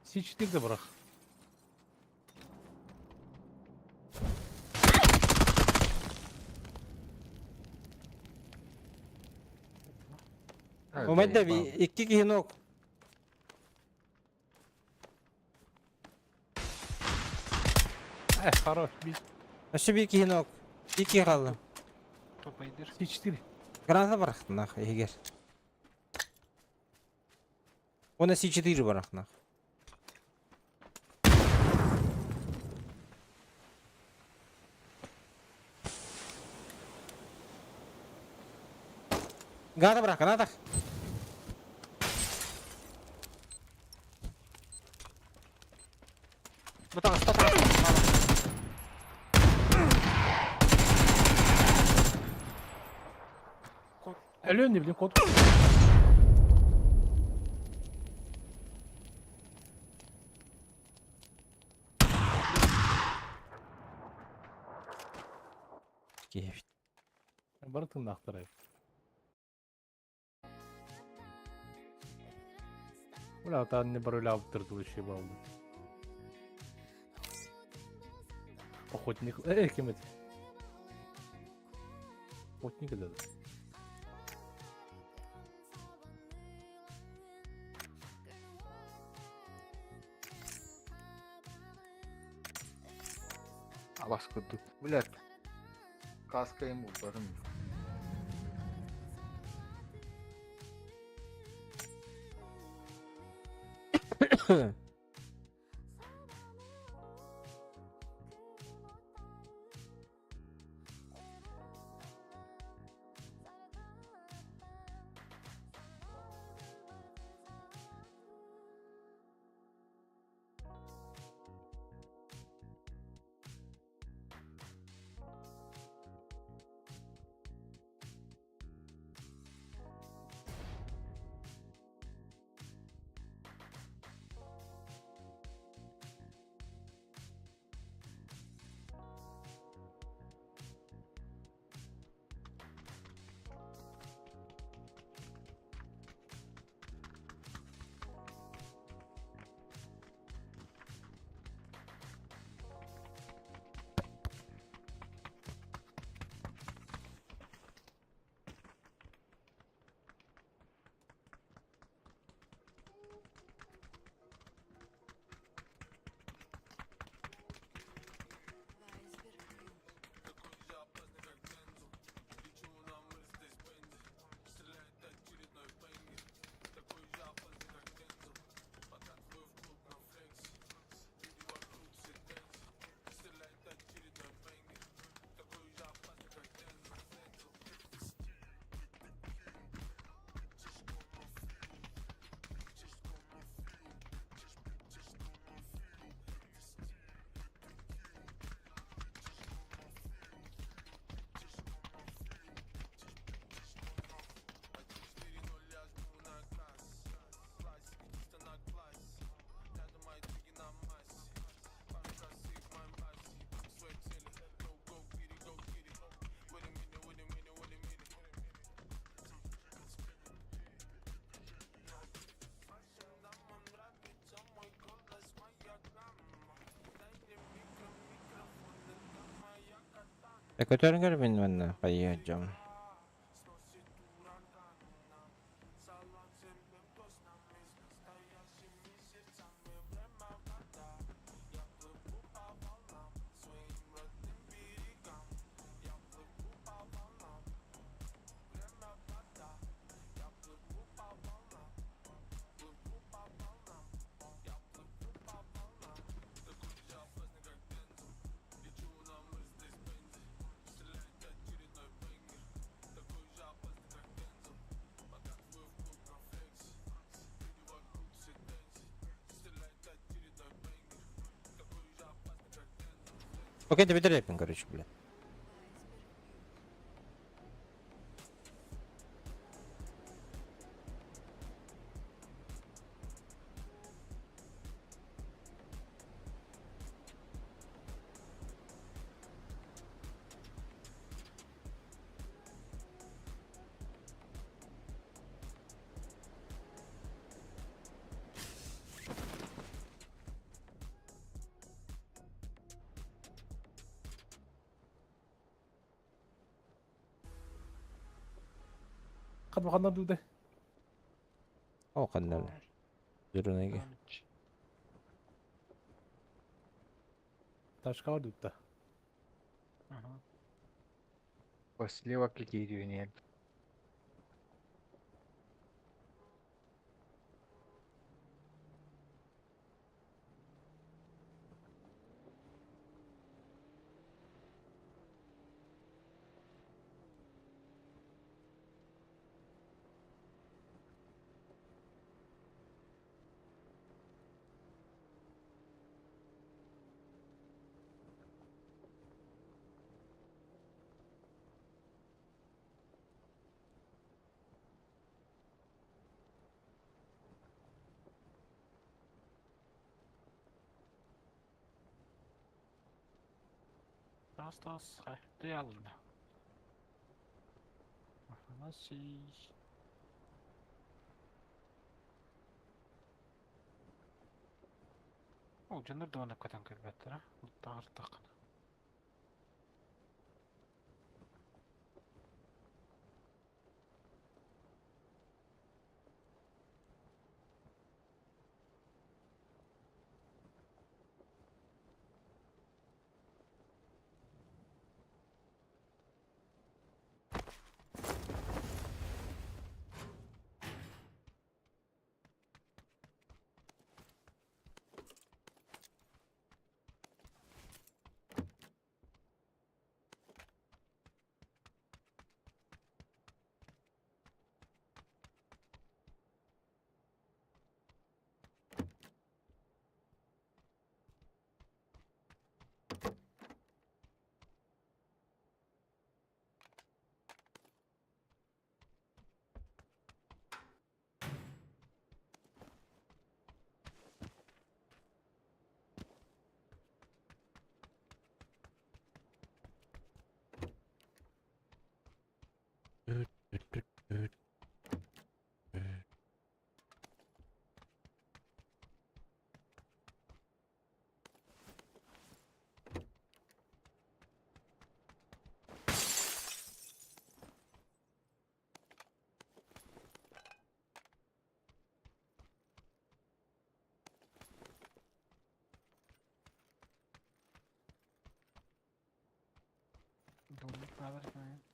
С4 да бырах. Умайда икки киһи нок. Э, хорош. Өссө биир киһи нок. Икки хаалла. Топайдыр. С4. Граната барах нах егер. Она С4 барах нах. Граната барах, граната. Бутаҕа, стопа. Өлүөн не билим код. Киһи. Бары тыңнақтырай. Бля, та не барыля аптырды балды. Охотник. Эй, ким это? Охотник это. Абас курдук. Блядь. Каска ему барым. Көтөрүн көрбүн манна хайыы дьон. Окей, ты бит короче, блин. Ханна ханна дуудай. О, ханна. Зеленый. Ташка бар дутта. Слева кикиирүүнүөн. Тас-тас, реально. Афанасий. О, дьоннор да көтөн кэлбэттэр, а? Тағыр.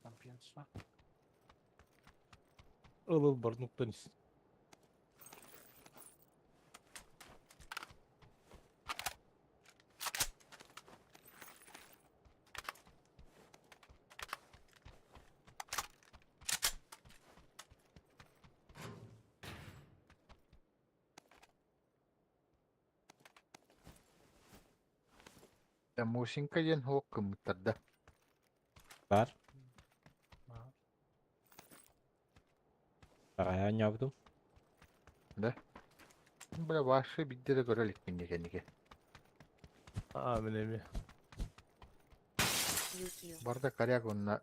Чемпионство. Ылыл бар нуктан ис. Мусинка диэн хуок кыммыттарда. Бар. Баҕайа оонньообутум. Да. Бля, ваши бидде да көрө иликпин кэннике. Аа, мин эми. Юкио. Барда коряк онна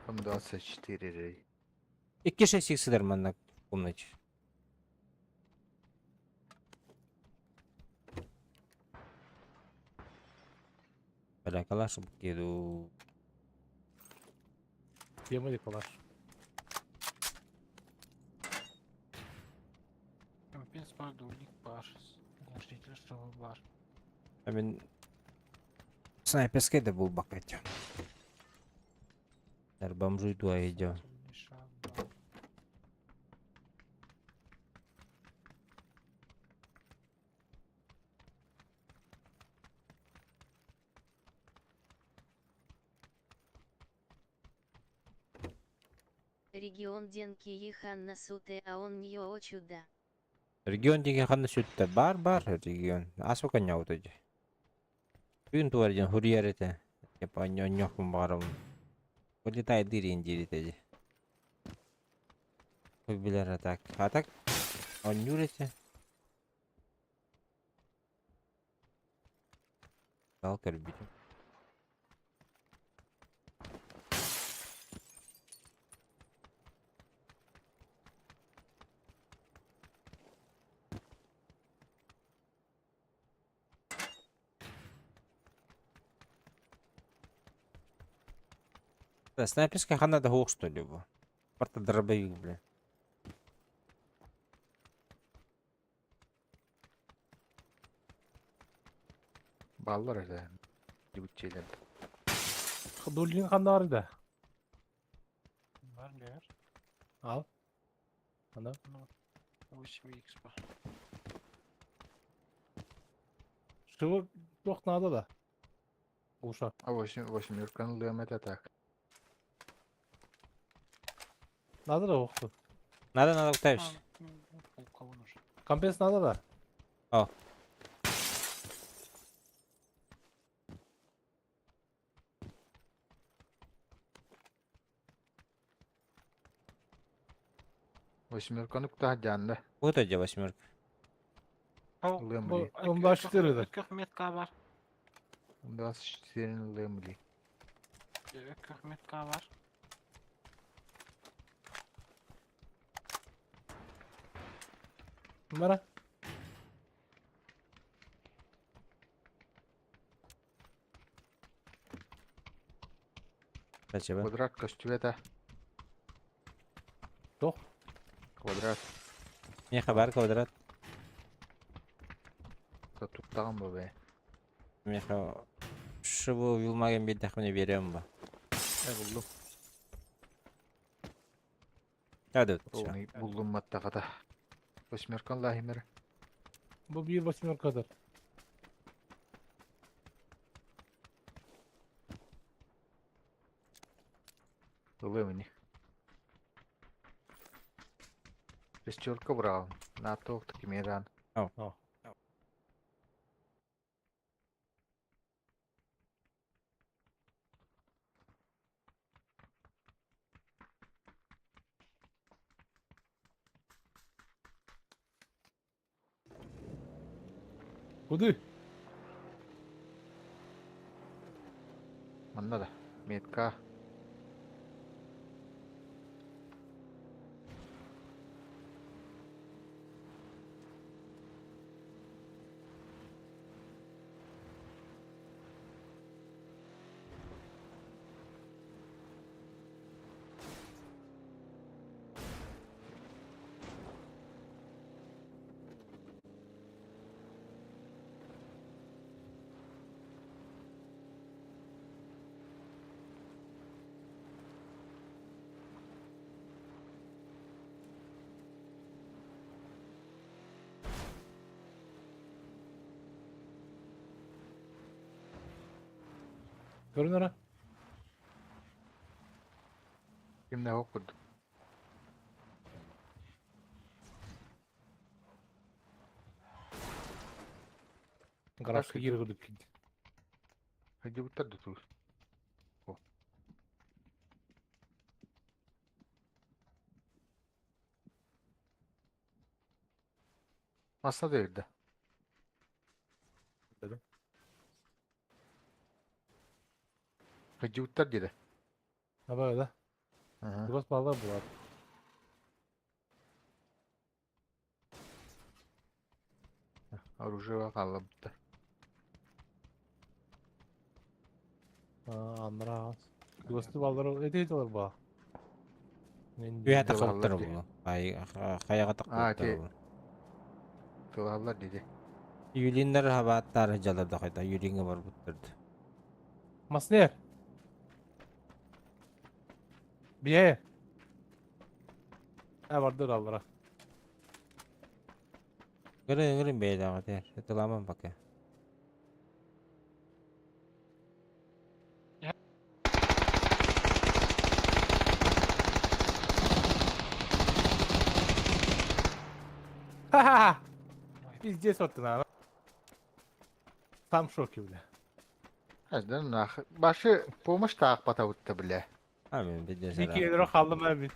М24 рей. 2-6 иксидер манна в комнате. Бля, калаш кеду. Тема калаш. Компенс бар, дульник бар. Глушитель чтобы бар. А мин снайперскай да булбакка этим. Бомжуй дуа идем. Регион Денки Ханна Суте, а он не о чудо. Регион деген ханна сүттэ бар бар регион. Асу каняут эти. Күн туар ден хурьер это. Типа нёхпун барым. Вылетай дырин дирит эти. Билер так. А так оннюр эти. Сталкер битим. Да, снайперская хана да что ли бу. Порта дробовик, бля. Баллар это. Дебутчелер. Дулин ханна да. Бар бер. Ал. Ана. 8x бар. Шывы туох надо да. Уша. А 8 восьмерканы лыам это так. Надо да охту. Надо, надо, Октавич. Полковой нужен. Компенс надо да. О. Восьмерканы кутаһадьаанна. Вот эти восьмерка. Лыам ли. Он 24 да. Өкөх метка бар. 24 лыам ли. Өкөх метка бар. Мара. Спасибо. Квадрат көстүбэтэ. Туох? Квадрат. Не хабар квадрат. Туттаҕым бу бээ. Меха шыбы вилмаген беддахмene берем ба. Э буллум. Да, всё. Оны буллум маттаҕата. Восьмеркан лахимер. Бу бир восьмеркадыр. Ылыам ини. Шестерка брал. На тоқ кимеран. О. Куды? Манна да. Метка. Көрүнөрө. Кимне хок курдук. Гаражка киир курдук. Хадибуттар да тур. О. Масса да. Да. Хадибуттар диде. Аба да. Ага. Дугас балдар булар. Оружие қалыбыта. Аннара. Дугасты балдар эти алар ба. Үөһэ тахсыбыттар буолуо. Хайаҕа А, тахсыбыттар ти буолуо. тылаллар диди. Юлиннар хабааттаары дьалар да хайда Юлиҥҥа барбыттар да. Маснер. Бие. А бардыр аллара. Гырын гырын бэйэлээҕэ тиэр. Тыламан пока. Ха-ха-ха! Пиздец вот ты на. Сам в шоке, бля. Аждан нах. Башы помощь таах батабытта бля. А мен бидде Iki euro kaldım ben bir.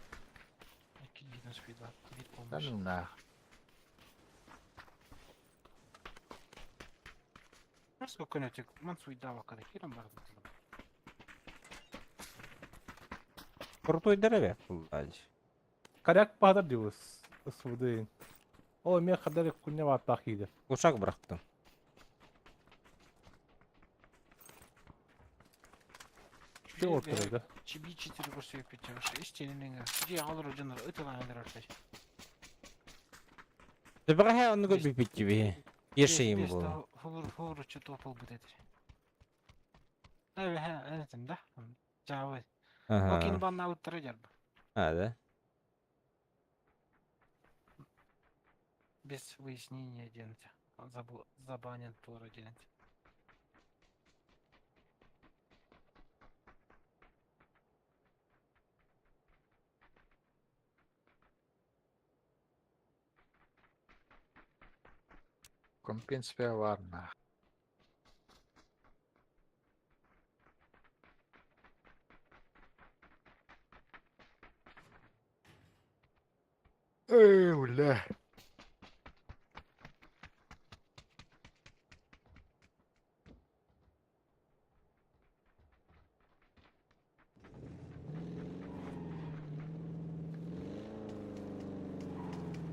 2 минус 2, bir помощь. Да нах. Сколько нетик? Ман суйдава kada кирам бардым. Крутой дереве буллач. Коряк баһадыр диибис. Ысвыдыйын. Ол эмиэ хадары куння бааттаах киирэр. Ушак бырахтым. Ти орталыга. Чиби 4 көрсөйүп кетчебаш. Истенинеңе. Же алыр жонор ытылан ортay. Төбөҕө оннуга бүппүттүбү. Ешейим бу. Хулур хулур чутопол бутетир. Эбе хэ этим да. Жабы. Окин Ага. банна уттара жарбы. А, да? Без выяснения денете. Забыл забанен тура денете. Компенсия бар нах. Эй, бля.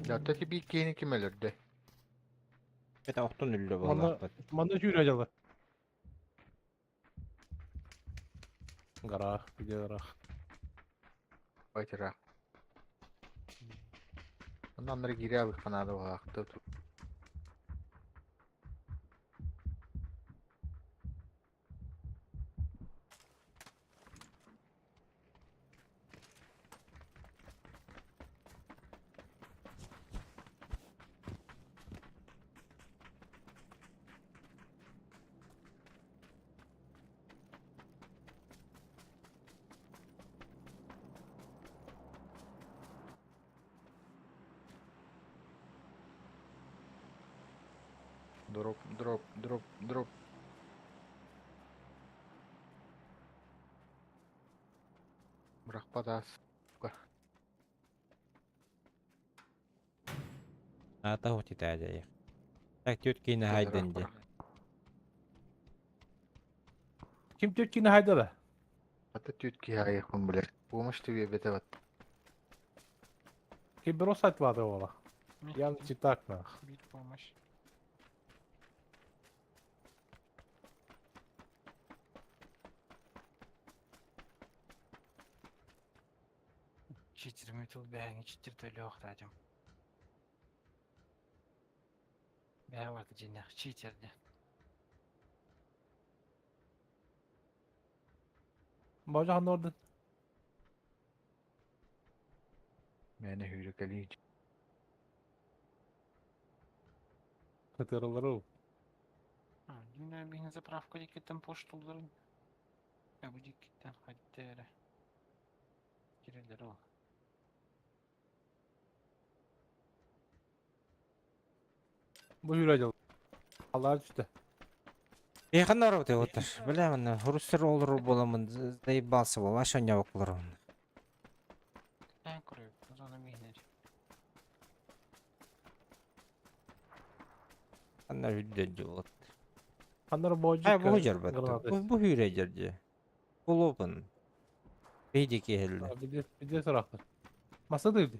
Да, то тебе кини ким өлөрдө? Это охтон үллө Манна буоллаахпыт. манна сүүрэ дьалар. Гарах, где гарах. Байтыра. Оннан кире алых канады багакты. Дроп, дроп, дроп, дроп. Бырахпатаас. Ата хутитаажайых. Так түт кийне хайдын дии. Ким төрт кини хайда да? Ата түт киһайыхпын билер. Помощь тебе бете бат. Ким бросать лады ола. Я не так нах. Bir помощь. Читер метал бәңе читер төлө охтадым. Бә ваты жинах читерде. Бажа хан орден. Мени хүрүкели. Кытырылары. Дүйнә бихне заправка дикеттен поштулдарын. Я бу дикеттен хаттере. Кирелер ол. Бу хүрэ дьал. Аллар түстэ. Еханна работай оттар. Бля, мен хурустар олору боламын, заебался бол, аша няваклар. Ә көрөп, зона бихне. Анна хүдден болот. Ханнар божик. Ай, бу жар бат. Бу хүрэ жерде. Булопын. Бейди келди. Биде биде сорактыр. Маса дырды.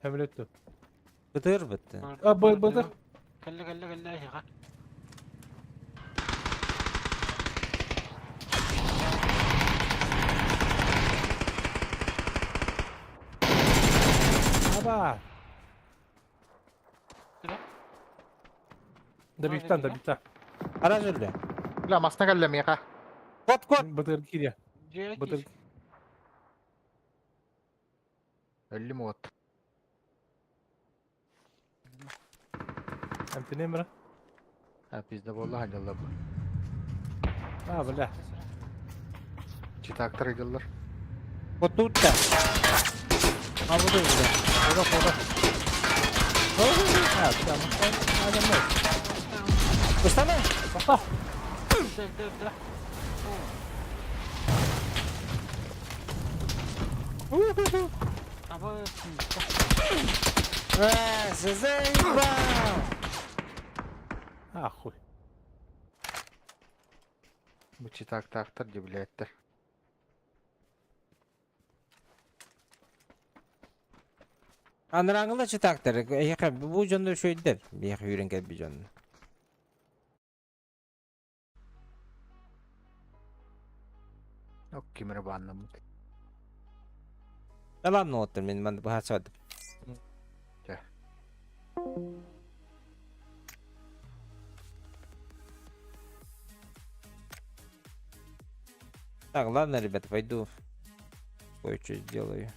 Хемлетти. Бытыр бытты. А, б бытыр. Кэллэ кэллэ кэллэ хига. Оба! Добивтан, добивта. Арас өллө. Бля, масна кэллэ миэхэ. Кот, кот! Бытыр киирэ. Бытыр. Өллүм уот. Эмтинем бра. А, пизда буолла ханьалла бу. А, бля. Читактар ыйдыллар. Вот тут да. А вот тут да. Куда, куда? А, там, там, Устана! Пошла! Э, заебал! А, хуй. Бу читактаахтар дебилээттэр. Анарааҥҥыла читактар, эһиэхэ бу дьоннор үчүгэйдэр, биһиэхэ үүрэн кэлбит дьон. Ок, ким эрэ бааннаммыт. Да ладно, вот мин манна быһаарсыбатым. Чэ. Так, ладно, ребята, пойду кое-что сделаю.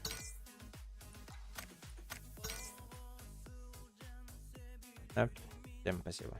Да, всем спасибо.